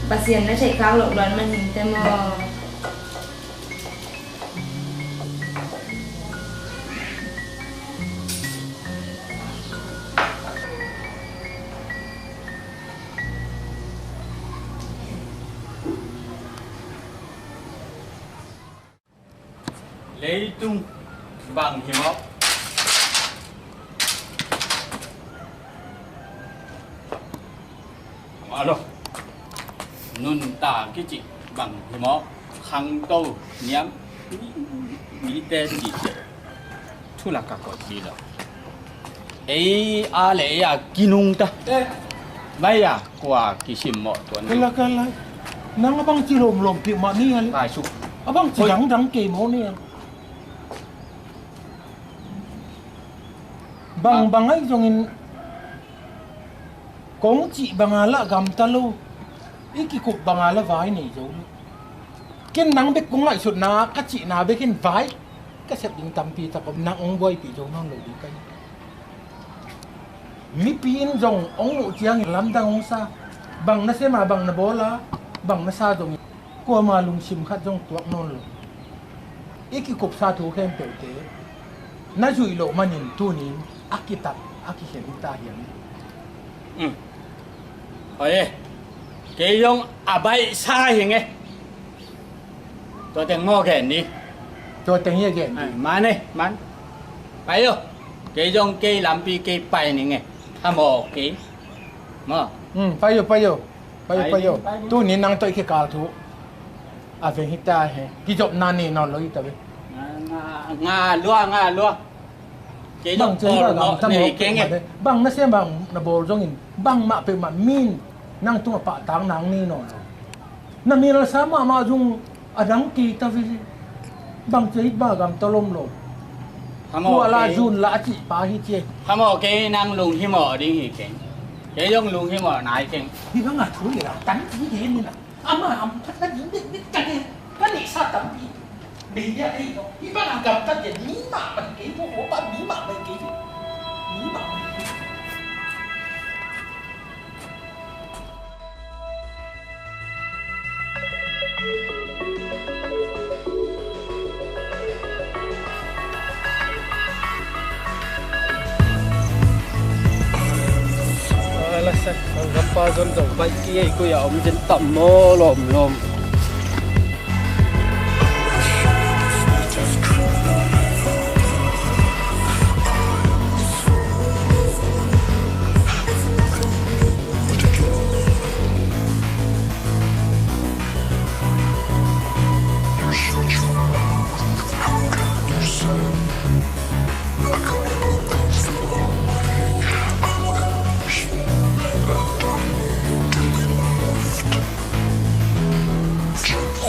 Pasian na theih khak loh luan man hing te maw? Leitung bang hi mawk. Alo. Nuntak kici bang hi mawk. Khangto niam. Mite ci. Thulak ka koih hi lo. Ei a le ei a kinungta. Mai a kua kisimmawh tuan. Kala kala. Nang a bangci lawmlawm pih mah ni a le. Kai suk. A bangci dangdang kei mawh ni a. Bang bang ahi zongin kong cih banga lah gamta lo. I kikup banga lah vai nei zo lo. Ken nang bek kong ngaihsutna ka cihna bekin vai ka sep ding tampi tak om, nang hong buaipih zo nawn lo ding ka hi. Mipi in zong hong muh ciangin lamdang hong sa. Bang na sem a, bang na bawl a, bang na sa zongin kuama lungsim khat zong tuak nawn lo. I kikupsa thu khempeuhte na zuih loh manin tunin a kitat a kikhen ta hiam? Um. Hoi e. Kei zong a baihsa hi nge. Tua teng maw gen ni. Tua teng hi a gen ni. Ai, man e, man. Pai o. Kei zong kei lampi kei pai ni nge. Tha maw kei. Maw. Um, pai o, pai o. Pai o, pai o. Pai ni, pai ni. Tunin nang tawh i kikal thu a veng hi ta he. Kizopna nei nawn lo hi ta ve. Nga, nga, nga lua, nga lua. Bang cia hi ba gamta mawk peuhmah le, bang na sem bang na bawl zongin bangmah peuhmah min nang tungah pahtak nang nei nawn lo. Na mialsa mahmah zong a dang kei ta ve. Bang cia hi ba gamta lom lo. Tua la zun la a cih pa hi cia. Hamaw kei nang lunghimawh ding hi keng. Kei zong lunghimawh nai keng. Hi bangah thu hi la tampi hi ni na. Ama amphatna ding bekbek ka nei, ka neihsa tampi nei dia ka hi lo. Hih bangah gamtat dia mi mahmah kei, tua hua pa mi mahmah kei, mi mahmah kei. Alah, sak, ang gapa zon zong baih ki ei, koi a om zen tam maw lawmlawm.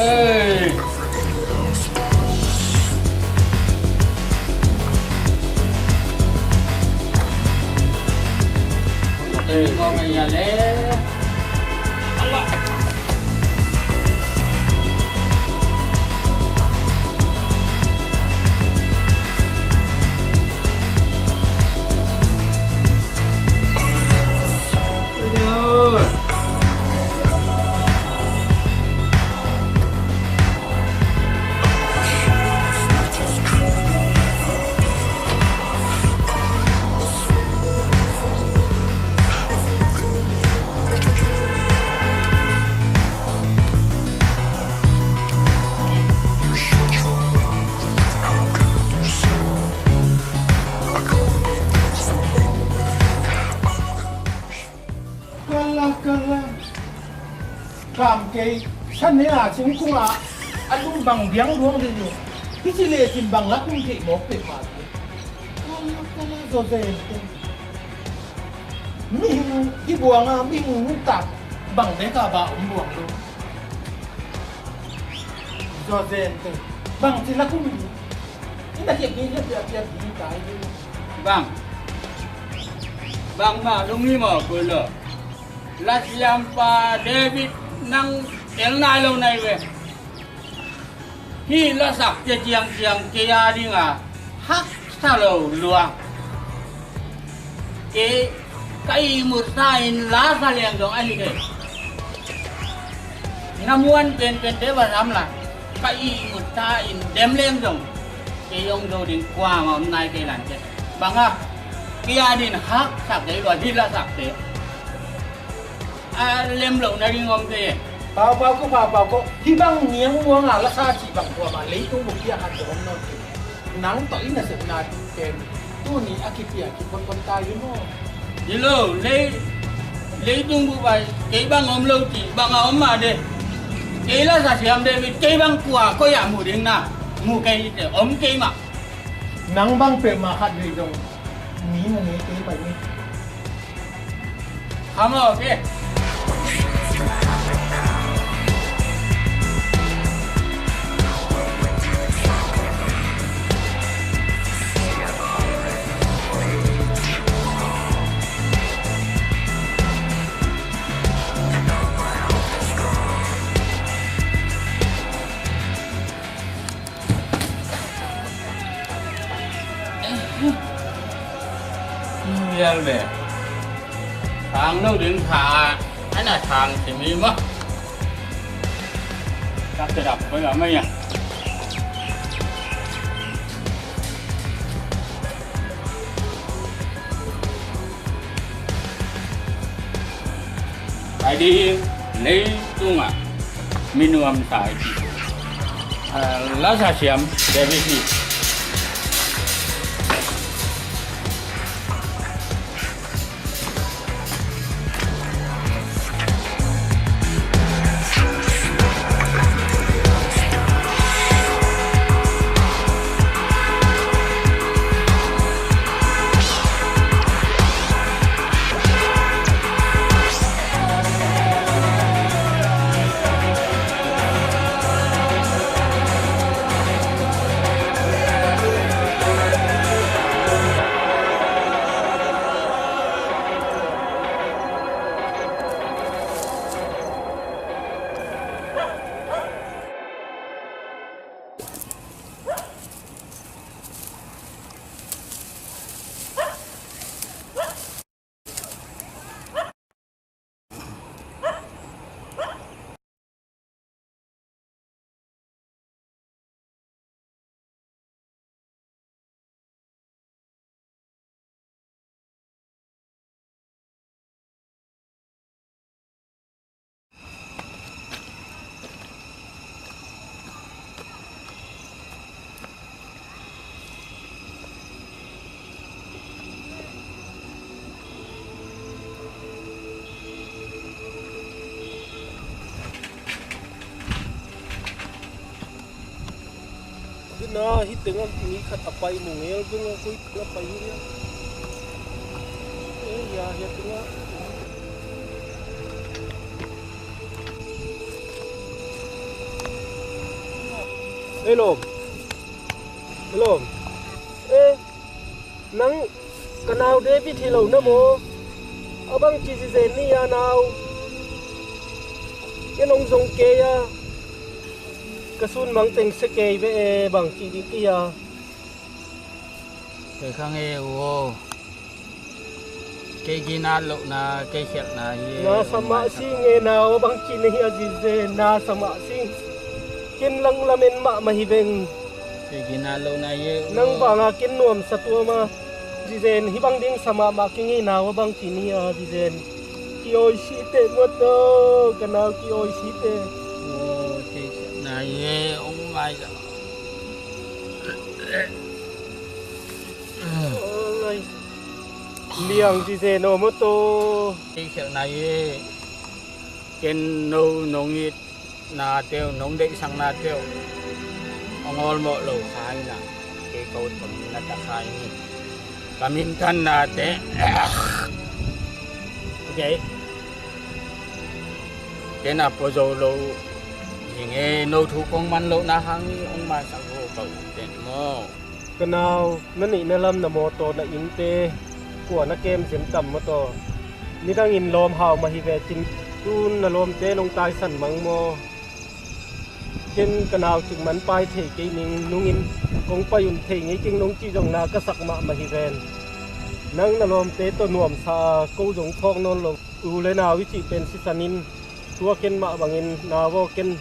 Hey. Kala, kala. Kam kei, san ne a singkung a, a lung bang biang luang ding lo. Hi ci le cin bang la kung thei mawk pek ma. Kala, kala, zo zen te. Mihing hi buang a, mihing nuntak bang bek a ba om buang lo. Zo zen te. Bang ci la kung. Ina hiap ni hiap hiap hiap ni kai ni. Bang. Bang ma lung ni maw kul lo. Lasiampa David nang el nai lo nai ve. Hih lasak te ciangciang kei a dinga haksa lo lua. Kei ka ihmut sa in lasa leng zong ahi kei. Na muan penpente va sam la ka ihmut sa in dem leng zong kei hong zo ding kuamah om nai kei lan kei. Bang a kei a din haksa kei lua hih lasak te. A lem lo na ding om kei e. Pau, pau ko, pau, pau ko. Hih bang niang muang a lasa cih bang kuamah leitung bup piak khat om nawn kei. Nang tawh i nasepna pen tuni a kipiak kiphotphot ta hi maw? Hi lo, lei, leitung bup a kei bang om lo cih bang a om mah de. Kei lasa siam David kei bang kua koi ah mu ding na mu kei hi te om kei mah. Nang bang peuhmah khat vei zong mi mu ngei kei pai ni. Come on, okay. Vial ve. Sang lo ding kha a, ana sang si mi maw. Kak te dap koi la mai ya. Pai ding leitungah mi nuamsa i ci. Ah, lasa siam David hi. Tuna hih tengah mi khat a pai mu ngel zong a koi tengah pai hi nia. Eh, ya, ya tengah. Ei lawm. Ei lawm. Eh, nang ka nau David hi lo na maw? A bang ci zizen ni a nau. Ken hong zong kei a, ka sun mang teng se kei ve e, bang ci ding kei a. Kei khang e u aw. Kei ginat lohna, kei khialhna hi e. Na sa mah sing e, nau a bang ci na hi a zizen, na sa mah sing. Ken lang lamen mahmah hi veng. Kei ginat lohna hi e u aw. Nang banga ken nuamsa tuam a zizen, hih bang ding sa mahmah kei ngei, nau a bang ci na hi a zizen. Ki-awi si teh maw taw, ka nau ki-awi si teh. Aw, kei khialhna hi e, ong mai ka. Liang zizen aw maw taw. Kei khialhna hi e. Ken no nong itna teuh, nong deihsakna teuh hong awlmawh lo kha hi na. Kei ko tawh na ta kha hi ni. Ka minthanna teh. Okay. Ken a pua zo lo hi nge, no thu kong man lohna hang hi, hong maisak vo ka u pen maw. Ka nau, na neihna lam na mawtaw na innte kua na kem zen tam maw taw. Nidangin lawm hau mah hi ve cin, tun na lawmte nong taisan mang maw. Ken ka nau cik man pai thei kei ning, nungin kong pai un thei ngei keng nong cih zong na ka sak mahmah hi ven. Nang na lawmte tawh nuamsa a ko zong phawk nawn lo. U le nau i cih pen sisan in, tua ken mah bangin nau aw, ken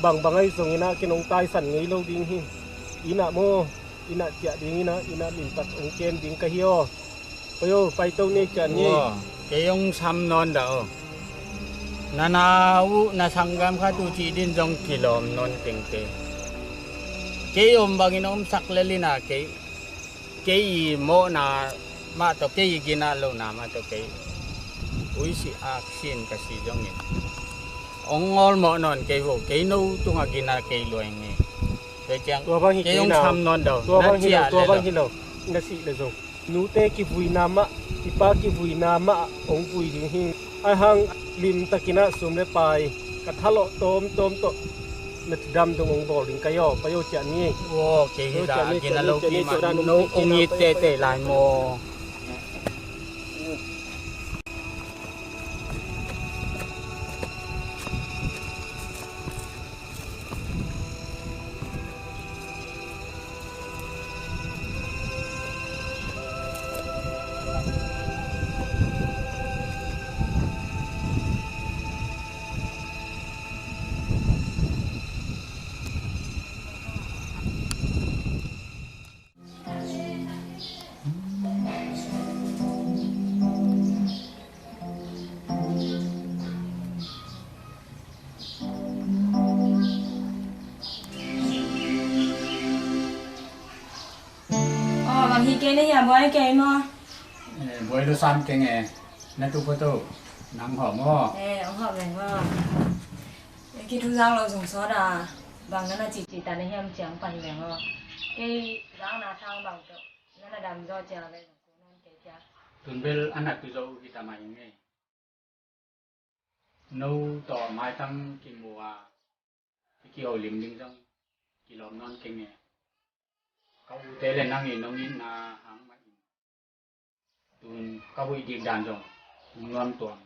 bangbang ahi zongin ah ken hong taisan ngei lo ding hi. Inn ah maw, inn ah ciah dingin ah, inn ah mintat hong kem ding ka hi aw. Pai aw, pai to ni, ciah ni. Aw, kei hong sam nawn dah aw. Na nau uh, na sanggam khat uh cih din zong kilawm nawn tengte. Kei om bangin omsak lel in ah, kei, kei i mawhna mah tawh, kei i ginat lohna mah tawh, kei ui si ak sin ka si zongin, hong awlmawh nawn kei vo, kei no tungah ginat kei lua ing e. Tua ciang tua bang hi kei hong sam nawn dah aw. Tua bang hi lo, tua bang hi lo. Na sih le zong nute kivuina mah, i pa kivuina mah hong vui ding hi. Ahi hang limtakin ah sum le pai, ka thalawh tawmtawm tawh na dam dong hong bawl ding ka hi aw. Pai aw, ciah ni. Aw, kei hi dah a gina lopi mah, no hong it tehteh lai maw. Aw, bang hi kei na hia, buai kei maw? Eh, buai lo sam keng e. Na tu photo nang hawm aw. Eh, hong hawm leng aw. Eh, kei thu zang lo zong sawt a, bang na na cihcih ta na hiam ciang pan leng aw. Kei zang na sang bang tawh na na dam zaw cia ve zong ko nawn kei cia. Tun bel a na tu zo hi ta mai ing e. No tawh maitang kimu a, i kiho lim ding zong kilawm nawn keng e. Ka ute le nang i nong itna hang mah in, tun ka huih dik dan zong hong nuam tuam.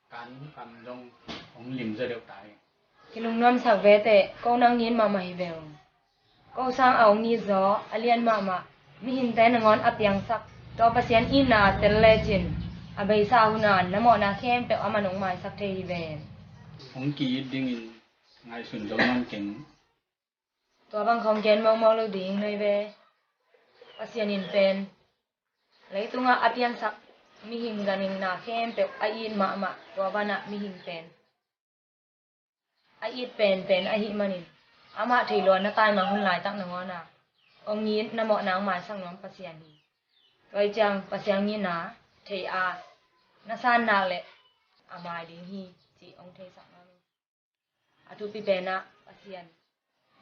Kan kam zong hong lim zaw deuh ta hi. Kilungnuamsak vete, ko nang it mahmah hi ve ung. Ko sang a hong it zaw a lian mahmah, mihingte nangawn a piangsak, tua Pasian itna a tel lecin, a beisa a hun a na mawhna khempeuh aman hong maisak thei hi ve. Hong ki-it dingin ngaihsun zo nawn keng. Tua bang khawng gen mawkmawk lo ding hi ve. Pasian in pen leitungah a piansak mihing ganhingna khempeuh a it mahmah, tua banah mihing pen a it penpen ahih manin, amah thei lua na taimang hun laitak nangawn a hong it na mawhna hong maisak nuam Pasian hi. Tua hi ciang Pasian itna thei a na san nak leh a mai ding hi cih hong theisak nuam hi. A thupi penah Pasian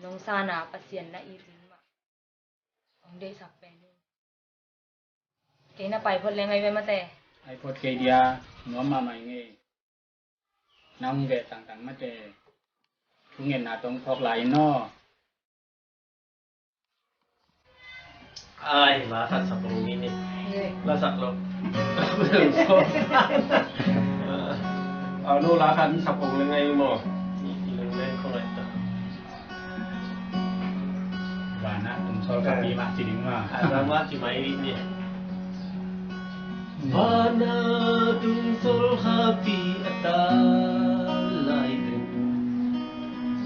nong san a Pasian na it ding mah hong deihsak pen hi. Kei na pai phot leng ahi ve mate. Ai phot kei dia, nuam mahmah ing e. Nang ve tangtang mate. Ngenna tong thawk lai in aw. Ai, la khat sa pong ni ni. La sak lo. Au, no la khat sa pong le ngai maw. Leng leng khong ai ta. Vana tung sol ka pi ma ci ding ma. Ai, la ma ci mai ni. Vana tung sol kha pi a ta lai teng.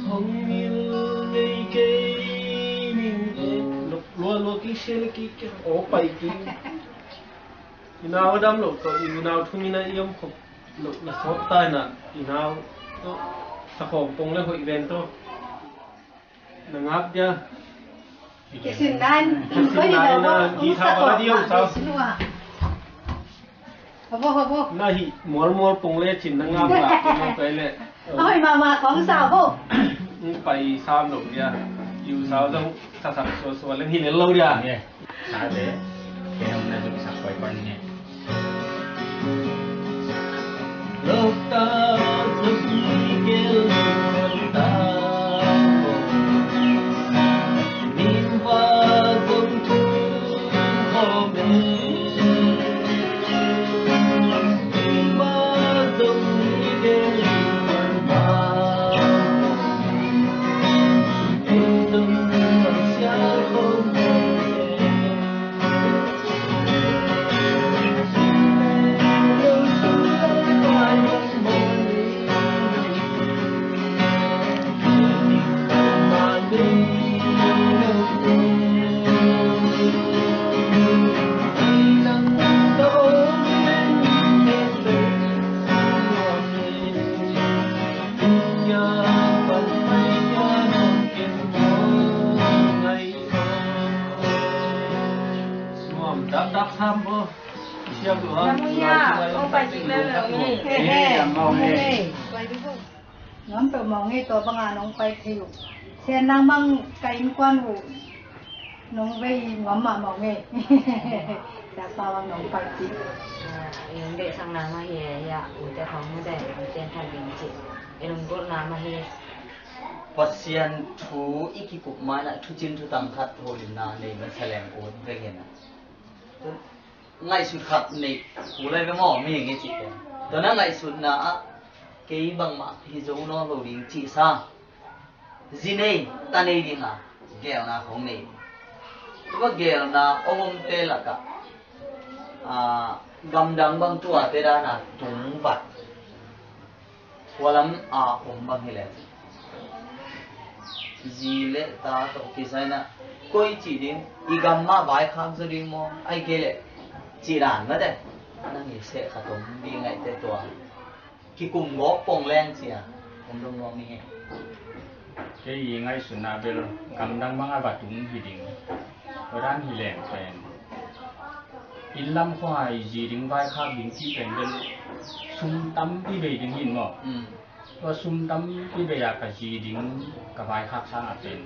Hong mil ngei kei ning e. Lok lua lua ki se le ki ke. O pai ki. I nau a dam lo to i nau thum ina i om khop lo na sop tai na i nau to. Sa khom pong le hoi ven to. Na ngap dia. Kisin nan. Kisin nan na di thau ka la diu sau. Habo, habo. Na hi mual mual pong le cin na ngap la pong na kai le. Oi, mama kong sa bo. Pai sam lo dia. Iu sau zong sa sak sua sua leng hi le lo dia. Sa de. Kei hong na zuk sak koi koi ni. Nuam dap dap sam bo. Siam lua. Namuya, kong pai cik leu leu ni. He, he. Nuam peuh mawng ei, tua banga nong pai thei uh. Sian nang bang ka innkuan uh nong vei nuam mah mawng ei. Siapa bang nong pai cik. Eng deh sang na mah hi e, ya, ute khong mu deh, ute khan ding cik. Eng gol na mah hi. Pasian thu i kikup mana thucin thutang khat holimna nei masa leng ut vengin a. Ngaihsut khat nei, u lai ve maw, mihing i cih pen. Tua na ngaihsutna ah kei bangmah hi zo nawn lo ding cih sa. Zi nei, ta nei ding a, geelna khong nei. Tua geelna om omte lakah, ah, gamdang bang tuate dana tungvat. Khualam a om bang hi leh zi le ta tawh kisai na koi cih ding, i gam mah vaikhak zaw ding maw, ai kei leh cih dan mate. Nang i seh khat om ding ngaihte tua kikum gawp pong leng cia om dong nuam hi. Kei i ngaihsutna bel gamdang bang a va tung hi ding. Tua dan hi leng pen inn lam khua i zi ding vaikhak ding cih pen bel sum tampi bei ding hi in maw? Mm. Tua sum tampi bei a ka zi ding ka vaikhak sang a pen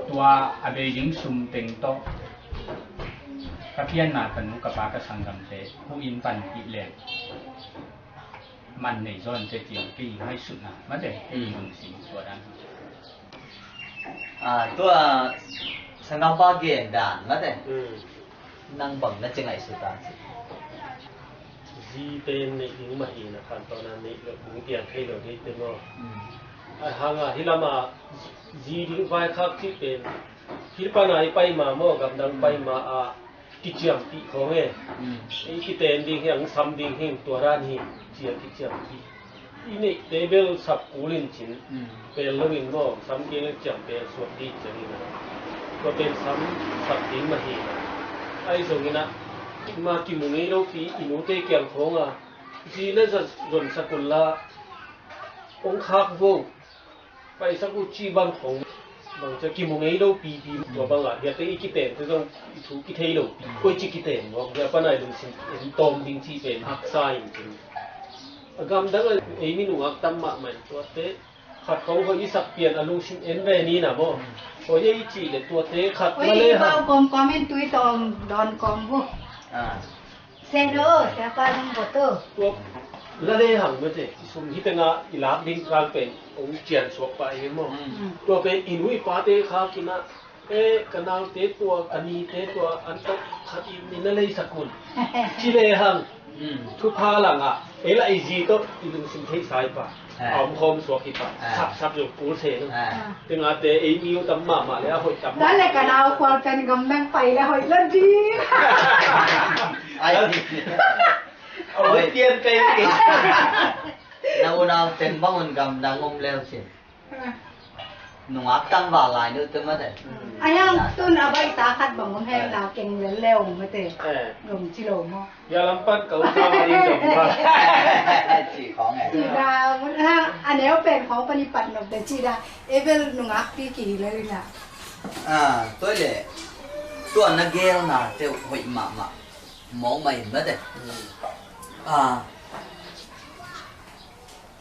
tua a bei ding sum teng tawh ka pianna ka nu ka pa ka sanggamte hong inn panpih leng man nei zaw inteh ci-in kei ngaihsutna mate kei lungsim tua dan. Ah, tua sanggampa gen dan mate. Hmm. Nang bang na ci ngaihsut a ci. Zi pen neih ding mah hi na khan tawh na neih loh ding piang thei lo ding te maw. Hmm. A hang a hi lam a zi ding vaikhak cih pen hi pan a i pai ma maw, gamdang pai ma a kiciampih khawng e. Mm. I kiten ding hi, ang sam ding hi, tua dan hi, cia kiciampih. I neihte bel sap kul in cin, mm, pel lo in maw, sam kei leng ciam pel suak dih ciangin a. Tua pen sam sap ding mah hi na. Ahi zongin a, ma kimu ngei lopi, i nute kiang khawng a, zi le za zon sak un la, ong khak vo. Paisak uh ci bang khong bang cia kimu ngei lo pipi tua bang ah, biate i kiten te zong i thu kithei lo pi. Koi ci kiten mawk, bia panai lungsim en tawm ding ci pen haksa in kin. A gamdang a ei minung ak tam mahmah in tuate khat khong hoih i sak pian a lungsim en ve ni na maw. Hoih ei ci le tuate khat hoih ma le i ha. Bau kawmkawm in tui tawm dawn kawm bu. Ah. Sen o, siapa nang boto. Tua La le hang mate, i sum hi tengah i lak ding kal pen hong cian suak pah hi maw? Mm. Tua pen i nu i pate kha kinah, e, ka naute tua, ka nite tua, an tawh khat i min na leisak un. Ci le hang, mm, thupha langah ei lah i zi tawh i lungsim theihsa hi pah. Ah. A om khawm suak hi pah. Ah. Sapsap zong kul se lo. Ah. Tengahte ei mi uh tam mahmah le a hoih tam mahmah. Tua le ka nau kual pen gamdang pai le hoih lo ding. Ai. A hoih pian kai ding. Na unau teng bang un gamdang om leu cin. Nungak tangval lai nu te mate. A hiang tun a baih ta khat bang om hen la keng lel leu mate. Eh. Gom ci lo maw. Ya lam pan kau sa ma i zom ba. Ci khong eh. Ci da, mun hang a neu pen khong pan i pat nop te ci da. Evel nungak pi ki lel ina. Ah, tua le. Tua na gel na te hoih mahmah. Mawk mah in mate. Mm. Ah.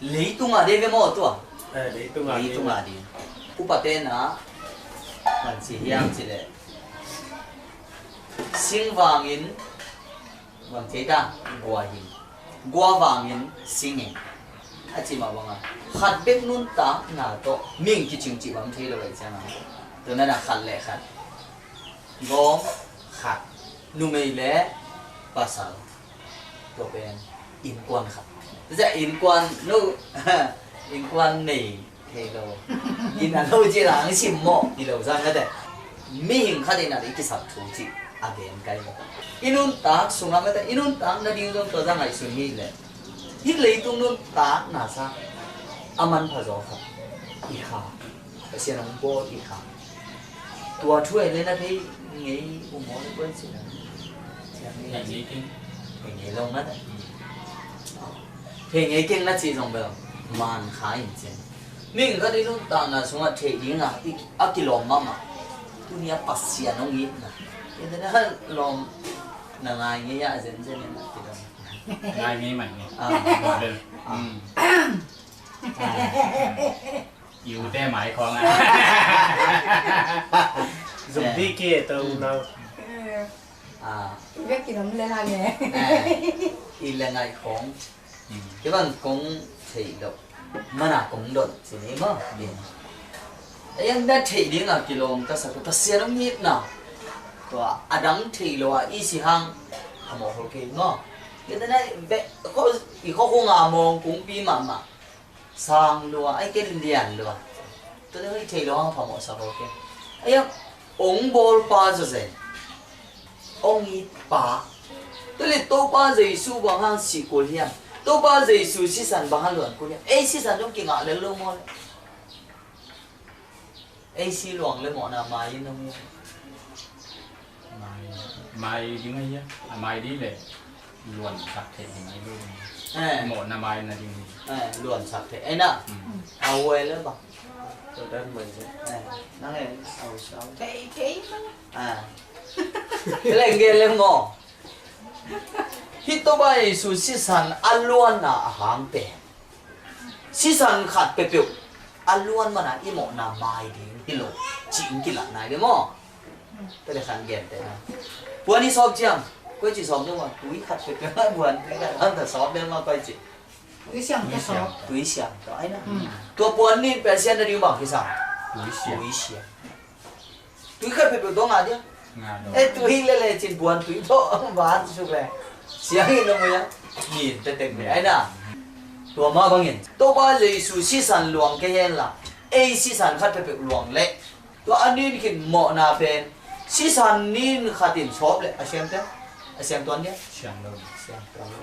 Leitung a dei ve maw tua? Eh, leitung a dei. Leitung a dei. Upate na, man ci hiam ci le. Sing vangin, vang cei ta, gua hin. Gua vangin, sing in. A ci mah banga. Khat bek nuntakna tawh, ming kicing ci bang thei lo ai ciang a. Tua na na khat le khat. Gawm khat. Numei le pasal. Tua pen innkuan khat. Tua innkuan no, innkuan nei thei lo. Inn a lo ci lang sim maw, ti lo zang kate. Mihing khat in a i kisap thu ci a gen kai maw. I nuntak sungah mate, i nuntak nading zong tua zang ngaihsun hi le. Hih leitung nuntakna sa a manpha zaw khat. I kha. Pasian hong bawl i kha. Tua thu ai le na thei ngei u maw le kuan sin a. Thei ngei keng. Thei ngei lo na ta. Thei ngei keng na ci zong bel man kha in cin. Ming khat i nuntakna sungah thei ding a, i, a kilawm mahmah. Tuni a Pasian hong itna. I te na lawm na ngai ngei a zenzen in a kilawm. Ngai ngei mai ngei. Ah. Bel. Ah. Mm. Ah. Yu te mai khong a. Zum di ki e to u nau. Ah. Vek ki nom le la nge. Ah. I le ngai khong. Mm. Kei bang kong thei lo. Mana kong don. Sini ma. Din. Ayang da thei ding a kilawm ka sa ko Pasian hong itna. Tua adang thei lo a i si hang. Amo ho ke ngo. Kei te na be ko i ko ko nga mong kung pi mama. Sang lua, ai ken lian lua. Tua le hoi thei lo hang phamawh sa bo ken. Ai a, ong bawl pa zaw zen. Ong it pa. Tua le Topa Jesu bang hang si kul hiam. Topa Jesu sisan bang hang luan kul hiam. Ei sisan dong kingah lel lo maw le. Ei si luang le mawhna mai in hong hiam. Mai, mai ding ahi a, a mai ding le luan sak thei ding ahi lo. Eh. Mawhna mai na ding hi. Eh, luan sak thei. Ei na. Mm. A uai le ba. Tua dan mai se. Eh, nang e, au sau. Thei, thei. Ah. Leng ge le maw. Hih Topa Jesu sisan a luanna a hang pen. Sisan khat peuhpeuh a luan mana i mawhna mai ding hi lo. Ci in kilat nai ve maw. Tua le khan gen te na. Puan i sawp ciang. Koi ci sawp lo ma. Tui khat peuhpeuh a puan. Tui khat khan ta sawp le ma koi ci. Tui siam ta sawp. Tui siam ta ai na. Hmm. Tua puan nin peuh sian na ding bang kisam. Tui siam. Tui siam. Tui khat peuhpeuh tawh ngah dia. Ngah lo. Eh, tui lele cin puan tui tawh van suk le. Siang in na muya. Ngin te tek me. Ai na. Tua ma bangin. Topa Jesu sisan luang kei hen la. Ei sisan khat peuhpeuh luang le. Tua a nin khin mawhna pen. Sisan nin khat in sawp le. A siang te. A siang tuan dia. Siang lo. Siang tuan lo.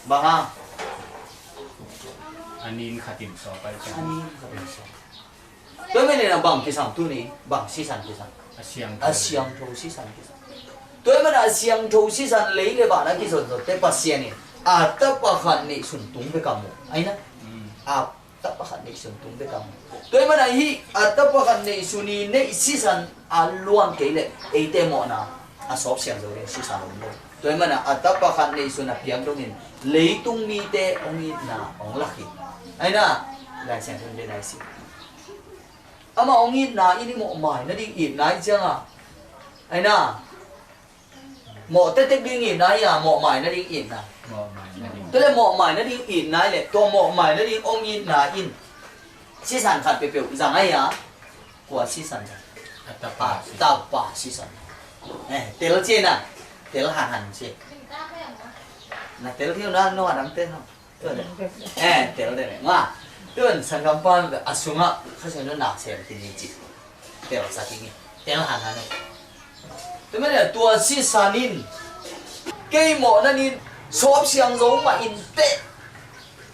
Bang hang. A nin khat in sawp ai. A nin khat in sawp. Tua ahih manin a bang kisam tuni, bang sisan kisam. A siangtho. A siangtho sisan kisam. Tua ahih manin a siangtho sisan lei le van a kizonzonte Pasian in a tapa khat neihsun tung bek a mu. Ai na? Mm. A tapa khat neihsun tung bek a mu. Tua ahih manin a hih a tapa khat neihsun i neih sisan a luan kei leh eite mawhna a sawp siang zo ding sisan om lo. Tua ahih manin a tapa khat neihsun a piak dongin leitung mite hong itna hong lak hi. Ai na? Lai Siangtho in den a i si. Amah hong itna in i mawh mai nading itna i cianga. Ai na? Mawh tektek ding itna hi a, mawh mai nading itna. Mawhmai nading. Tua le mawhmai nading itna le tua mawhmai nading hong itna in sisan khat peuhpeuh zang ahi a, kua sisan? A tapa, a sisan. Tapa sisan. Eh, tel ci na, tel hanhan ci. Na tel thiu na, no a dang tel no. Eh, tel de ne. Nga. Tun sanggampa a sungah Kha Siangtho na sem ti ni ci. Tel sa ti ni. Tel hanhan ne. Tua mene tua sisan in kei mawhna nin sawp siang zo mah in teh.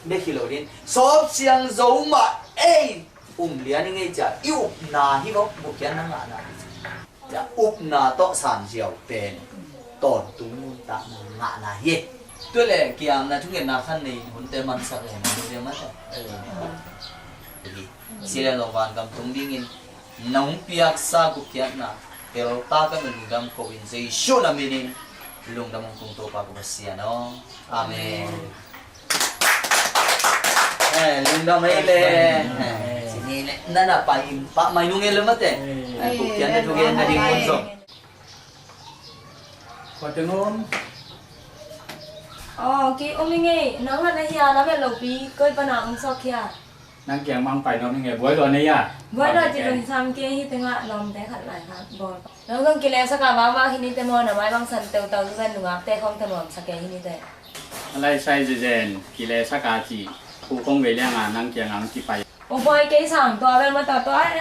Bek hi lo din sawp siang zo mah ei um lian i ngei cia i upna hi ko bukian na ngahna. Cia upna tawh sanziau pen tawntung nuntakna ngahna hi. Tua le kiangna thungetna khan nei hunte mansak le na hunte mansak. Hi. Sile lo van gam tung dingin nong piaksa gupkhiatna telta ka min lungdam ko in Jesu na minin lungdam hong tung Topa ko Pasian aw. Amen. Eh, lungdam ei le. Eh, sini le. Nana pa in pa mai nung ei le mate. Eh, gupkhiatna thu gen na ding kun so. Kua teng om? Aw, ki om i ngei, nang han ahi a, na vet lopi, koi pana om sawk hia? Nang kiang mang pai nuam i ngei, buai lua nei a? Buai lua ci lungsam kei hi tengah lawmte khat lai khat bawl. Nang zong kilesa ka vangvang hi ni te maw, na mai bang san teutau zu ven nungakte khawng te nuamsa kei hi ni te. A lai sai zezen, kilesa ka ci, khu khong vei lianga nang kianga hong kipai. Pu Bawi kei sang tua bel mataw tua,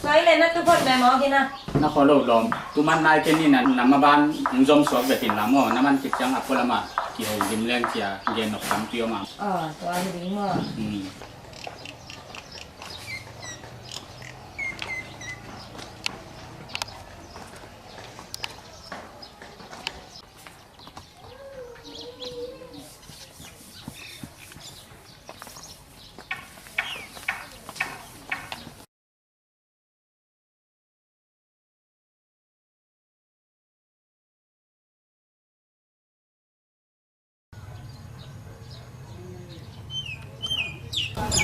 tua i le na tu phot ve maw kina. Na khaw lo lawm, tu man nai ken ni na, na maban hong zom suak ve tin la maw, na man kip ciang a pualamah kiho dim leng cia gen nok tampi om a. Aw, tua hi ding maw. Hmm.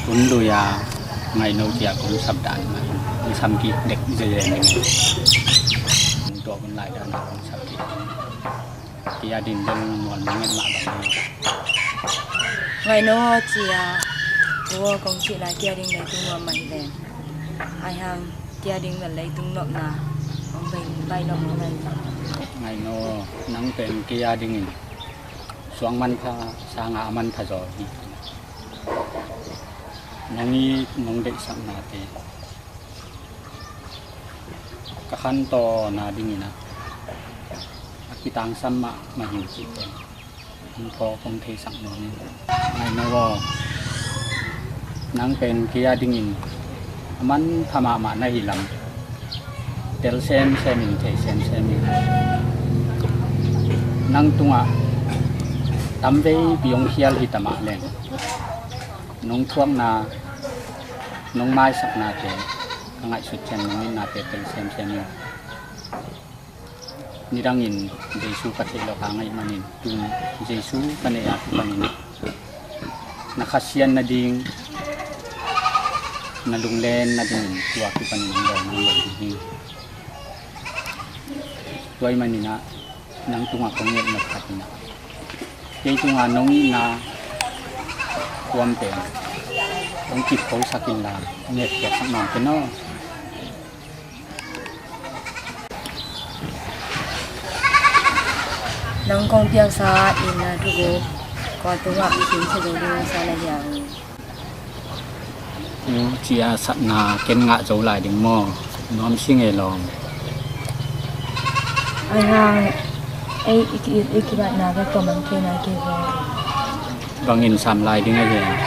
Hun lui a Ngaihno cia kong sap dan mah in, kong sam kik dek zezen ding. Tua hun lai dan a kong sap kik. Kei a ding bel muan mah nget mah bang. Ngaihno aw cia, pu aw kong cih lai kei a ding leitung nuam mah hi ven. Ai hang kei a ding bel leitung nopna hong bei bai nop hong bei. Ngaihno aw, nang pen kei a dingin suang manpha sanga a manpha zaw hi. Nong it nong deihsaknate ka khantawn a dingin ah a kitangsam mahmah hi uh cih pen hong thawk hong theisak nuam ing. Ngaihno aw, nang pen kei a dingin a manpha mahmah na hih lam tel semsem in, thei semsem in. Nang tungah tamveipi hong khial hi ta mah leng nong thuakna, nong maisaknate ka ngaihsut ciang nong itnate tel semsem in. Nidangin Jesu ka theih loh hang ahih manin tun Jesu ka neih a kipanin na khasiat nading, na lunglen nadingin tua kipanin hong dawn hong dawn ding hi. Tua ahih manin ah nang tungah kong nget nop khat in ah kei tungah nong itna kuam pen hong kip khosak inla hong hehpihsak nuam ken aw. Nang kong piaksa itna thuguk kua tungah khin sa zo ding sa na hiang. U cia satna ken ngah zo lai ding maw? Nuam si ngei lawm. Ai hang ei i ki-it i kibatna ka kawmang kei na kei vaw. Bangin sam lai ding a hiang.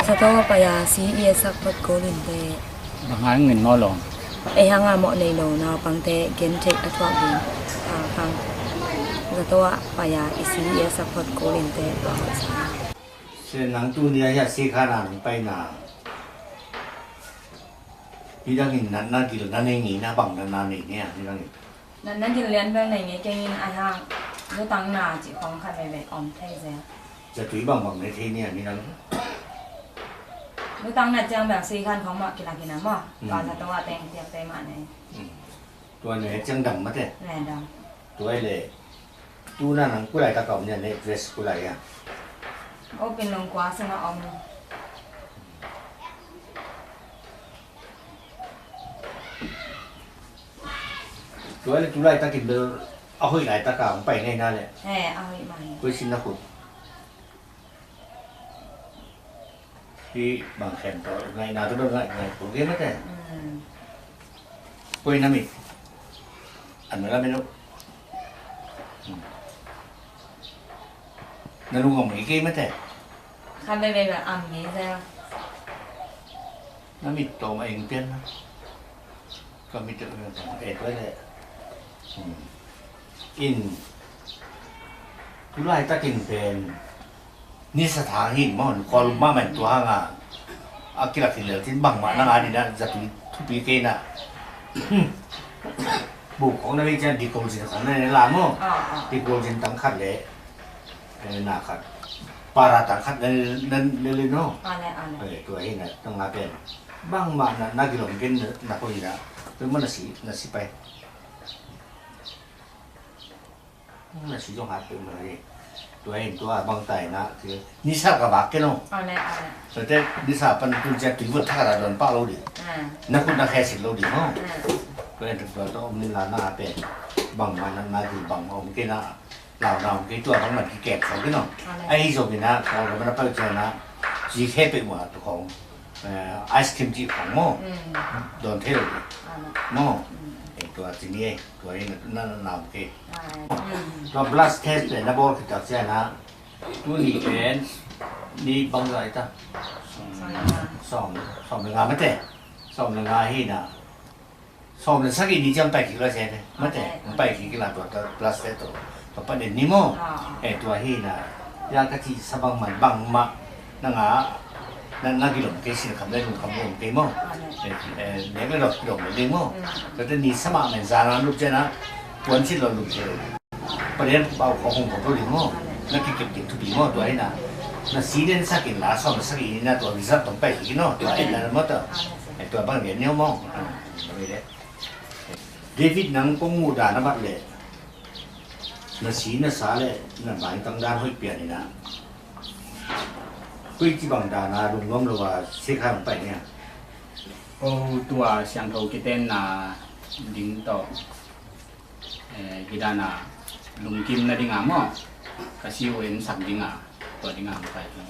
Zato a pai a si i e sak phot ko lin te. Bang hang ngin maw lawm? Ei hanga mawh nei lo naupangte gen theih a thuak ding a hang. Zato ah pai a i si i a sak phot ko lin te tua hoih sa. Se nang tu nia hia si kha na nang pai na. Midang in natna gil na nei ngei na bang natna nei nia midang in. Natna gil lian bel nei ngei keng in a hang. Lutang na cih khong khat veve om thei zel. Zatui bangbang nei thei nia midang. Lutang na ciang bel si khan khong mah kilak in a maw. Tua zato a teng tiak te mah nei. Tua ne ciang dam mate. Ne dam. Tua le. Tu na nang koi laitak a om, na address koi lai a? Opin Lungkua sung a om. Tua le tu laitakin bel a hoih laitak a hong pai ngei na le. He, a hoih mah hi. Koi sin na khut? Hih bang khen tawh ngaihna tawh dong ngaih, ngaih kul kei mate. Mm. Koi na mit? An mela melo. Mm. Na lung om kei mate. Kha veve bang am ngei zel. Na mit tawm a eng pian na. Ka mit tawm a eng pian na. Eh, tua le. Hmm. In. Tu laitakin pen nisa thang hi maw, khualum mahmah in tua hang a. A kilak hi lel cin bangmah na ngah ding na, zatui thupi kei na. Buk khong na vei ciang dikol cin khong na ne la maw. Ah, ah. Dikol cin tang khat le. Eh, na khat. Para tang khat na, na, na le no. Ah, le, ah, le. Eh, tua hi na, tang na pen. Bangmah na, na kilawm ken na, na ko hi na. Tua maw na si, na si pai. Na si zong hat peuhmah hi. Tua hi tua bang tai na, nisa ka vak ken o. Ah, le, ah, le. Tua te nisa pan tun ciang tui vot thak a dawn pah lo ding. Ah. Na khut na khe sit lo ding maw. Ah. Tua hi tua tua om ni la na pen. Bangmah na, na kilawm bangmah om ken na. Lau na om kei tua bang man kikem khawng kei no. Ahi zongin ah, Kawlgam ah na pai ciangin ah, ci khe peuhmah tua khawng, eh, ice cream cih khawng maw. Mm. Dawn thei lo ding. Maw. Mm. Eh, tua ci ni eh, tua hi na, na, na om kei. Mm. Tua blood test pen na bawl khit tak ciangin ah, tuni pen, ni bang zah hi ta. Sawm le nga. Sawm, sawm le nga mate. Sawm le nga hi na. Sawm le sagih ni ciang pai kik lo se te. Mate, pai kik la tua, tua plus te tua. Tua pan en ni maw. Eh, tua hi na. Ya ka cih sa bangmah, bangmah. Na ngah, na, na kilawm kei sin kham le lungkham lawm kei maw. Eh, eh, nek le dawk kilawm le ding maw. Tua te ni sa mahmah in zan a lup ciang a. Puan cin lo lup ciang. Parian pau khong hong khong lo ding maw. Na kikep ding thupi maw tua hi na. Na si den sak in la sawm sak in na tua result tong pai hi no tua en na maw tua. Eh, tua bang gen neu maw. Ah, tua hi le. David nang kong muh dan a bat le. Na si na sa le na bai tang dan hoih pian in na. Koi ci bang dan a lungnuam lo a se kha hong pai nia. Oh, tua siangtho kiten na ding tawh. Eh, hi dan a lungkim na ding a maw. Ka si uh en sak ding a, tua ding a hong pai ding.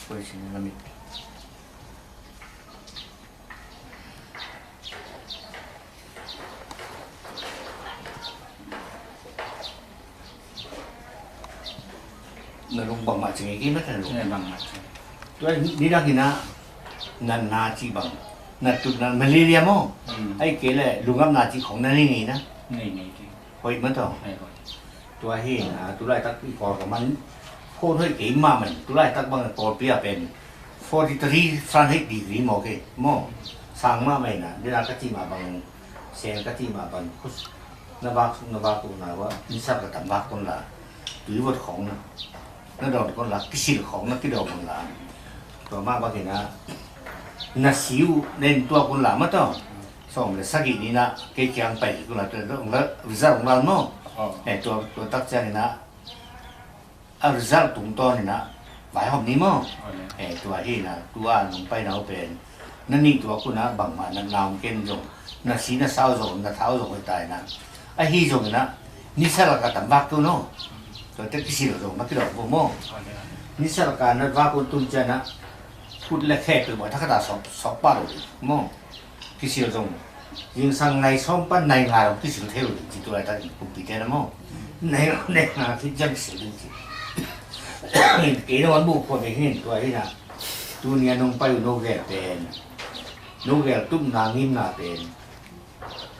Koi sin na mit. Na lung bangmah ci ngei kei mah ta lung. Eh, bangmah ci. Tua ni dang hi na, na, na ci bang. Na tut na malaria maw. Hmm. Ahih kei leh lungam na ci khong na nei nei na. Nei nei kei. Hoih mah tawh. Hoih, hoih. Tua hi na, tu laitak i Kawlgam ah phone hoih kei mahmah in, tu laitak bang Kawlpi ah pen forty three Fahrenheit degree maw kei, maw. Sang mahmah in a, dena ka cih mah bang, seng ka cih mah bang, khus, na vak suk, na vak tuk na va, nisa ka tam vak tun la, tui vot khong na, na dawn kon la, kisil khong na kidawn kon la. Tua mah bang in a, na si uh, na en tuak kon la mah tawh. Sawm le sagih ni na, kei kiang pai kon la, tua, tua, tua, result hong lal maw. Oh. Eh, tua, tua tak ciang in a, a result tungtawn in a, vaihawm ni maw. Oh, yeah. Eh, tua hi na, tua nong pai na uh pen. Na nih tuak un a bangmah na na om ken zong, na si na sa uh zong, na tha uh zong hoih ta in a. Ahi zongin a, nisa lak a tam vak tun aw. Tuate kisil zong na kidawk vo maw. Nisa lak a na vak un tun ciang a, khut le khe peuhmah thakhat a sawk, sawk pah lo ding maw. Kisil zong, zingsang nai sawm pan nai nga zong kisil thei lo ding ci tu laitakin kumpite na maw. Nai lo nai nga khit ciang kisil ding ci. Kei na wan bu khua ve hin tua hi na. Tuni a nong pai uh no gel pen, no gel tupna ngimna pen,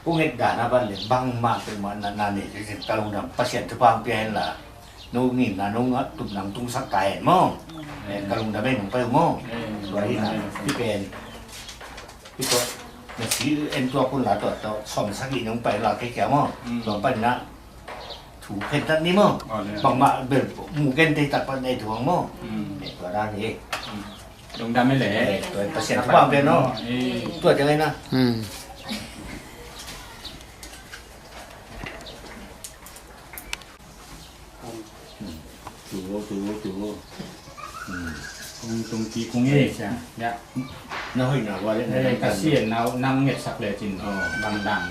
kong et dan a ban le bangmah peuhmah na, na nei kei sin ka lungdam, Pasian thupha hong pia hen la, no ngimna, no tupna hong tungsak ta hen maw. Eh, ka lungdam hen hong pai uh maw. Tua hi na, hih pen, hih tua, na si en tuak un la tua, tua, sawm sagih nong pai la kei kia maw. Tua pai na, thu khen tak ni maw. Bangmah bel mu gen tei tak pan ei thu hang maw. Eh, tua dan hi. Lungdam hi le. Eh, tua Pasian thupha pen no. Eh. Tua ciang ei na. Hmm. Tung ki kung e. Ya. Na hoih na wa le na. Ka sian na nam nget sak le cin. Bang dang.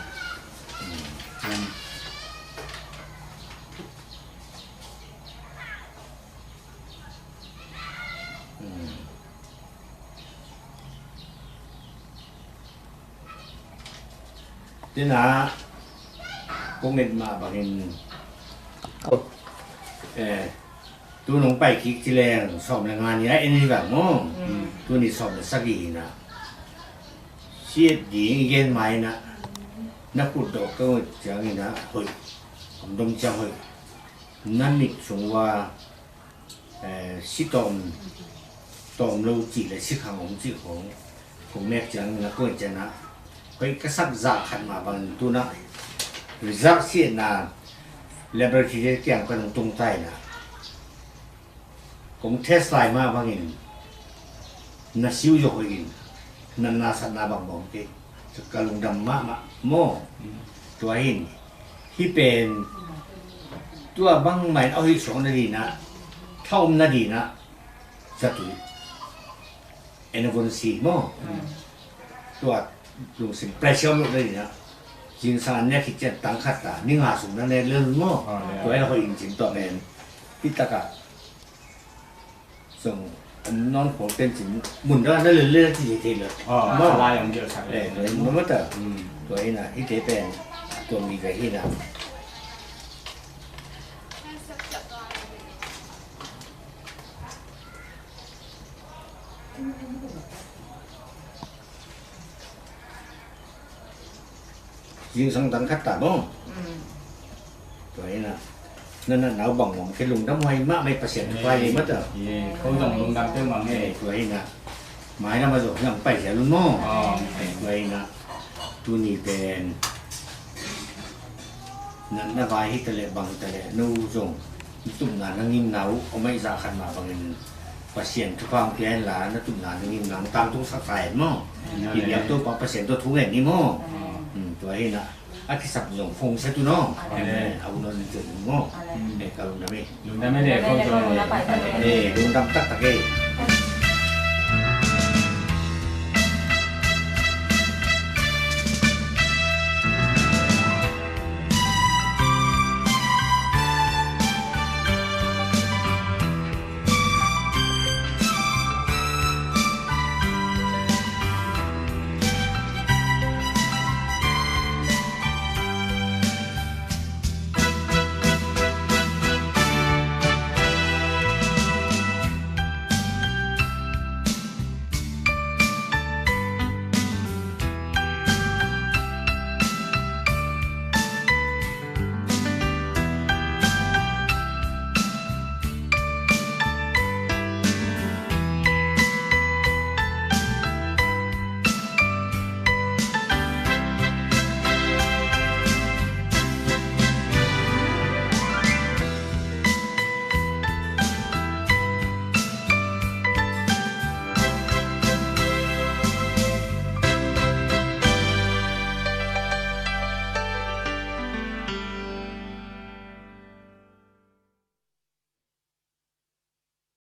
Tena kong et mah bangin, eh, tu nong pai kik ci leng sawm le nga ni a en hi vang maw. Tu ni sawm le sagih hi na. Siat ding i gen mai na, na khut dawh kong et ciangin a hoih, om dom ciang hoih. Na mit sung ua, eh, si tawm, tawm lo cih le si khang om cih khong kong mek ciang na kong et ciang a hoih ka sak zah khat mah bangin tu na result siatna laboratory kiang ka nung tung tai na kong test lai mah bangin na siu zok hoih in na na satna bang bawm kei. Ka lungdam mahmah maw. Tua hin hih pen tua bangmah in a hoih suak nadinah, thaum nadinah zatu en a vun si maw. Tua lungsim pressure om loh nadinah zingsang an nek khit cian tang khat ta ni nga sung na nek lel maw. Tua en a hoih in cin tua pen hih takah zong an nawn khol pen cin mun dang na lel lel ci thei lo. Maw lai ang gel sak le. Mun mata. Tua hi na hih te pen tua mi ve hi na. Zingsang tang khat ta maw. Tua hi na na na nau bang mong ke lungdam huai mah mai Pasian tu pai mata. Ko zong lungdam teu mang e. Tua hi na mai na ma zong yang pai sia lun maw. Tua hi na tuni pen na na vai hi ta le bang ta le no zong na tupna na ngimna uh om aih zah khat mah bangin Pasian thupha hong pia hen la na tupna na ngimna hong tangtung sak ta hen maw. Hi biak Topa Pasian tawh thu ngen ni maw. Tua hi na a kisap zong phong sia tu no. A u non ni tu maw. Ka lungdam e. Lungdam e le ko zong. Lungdam taktak e.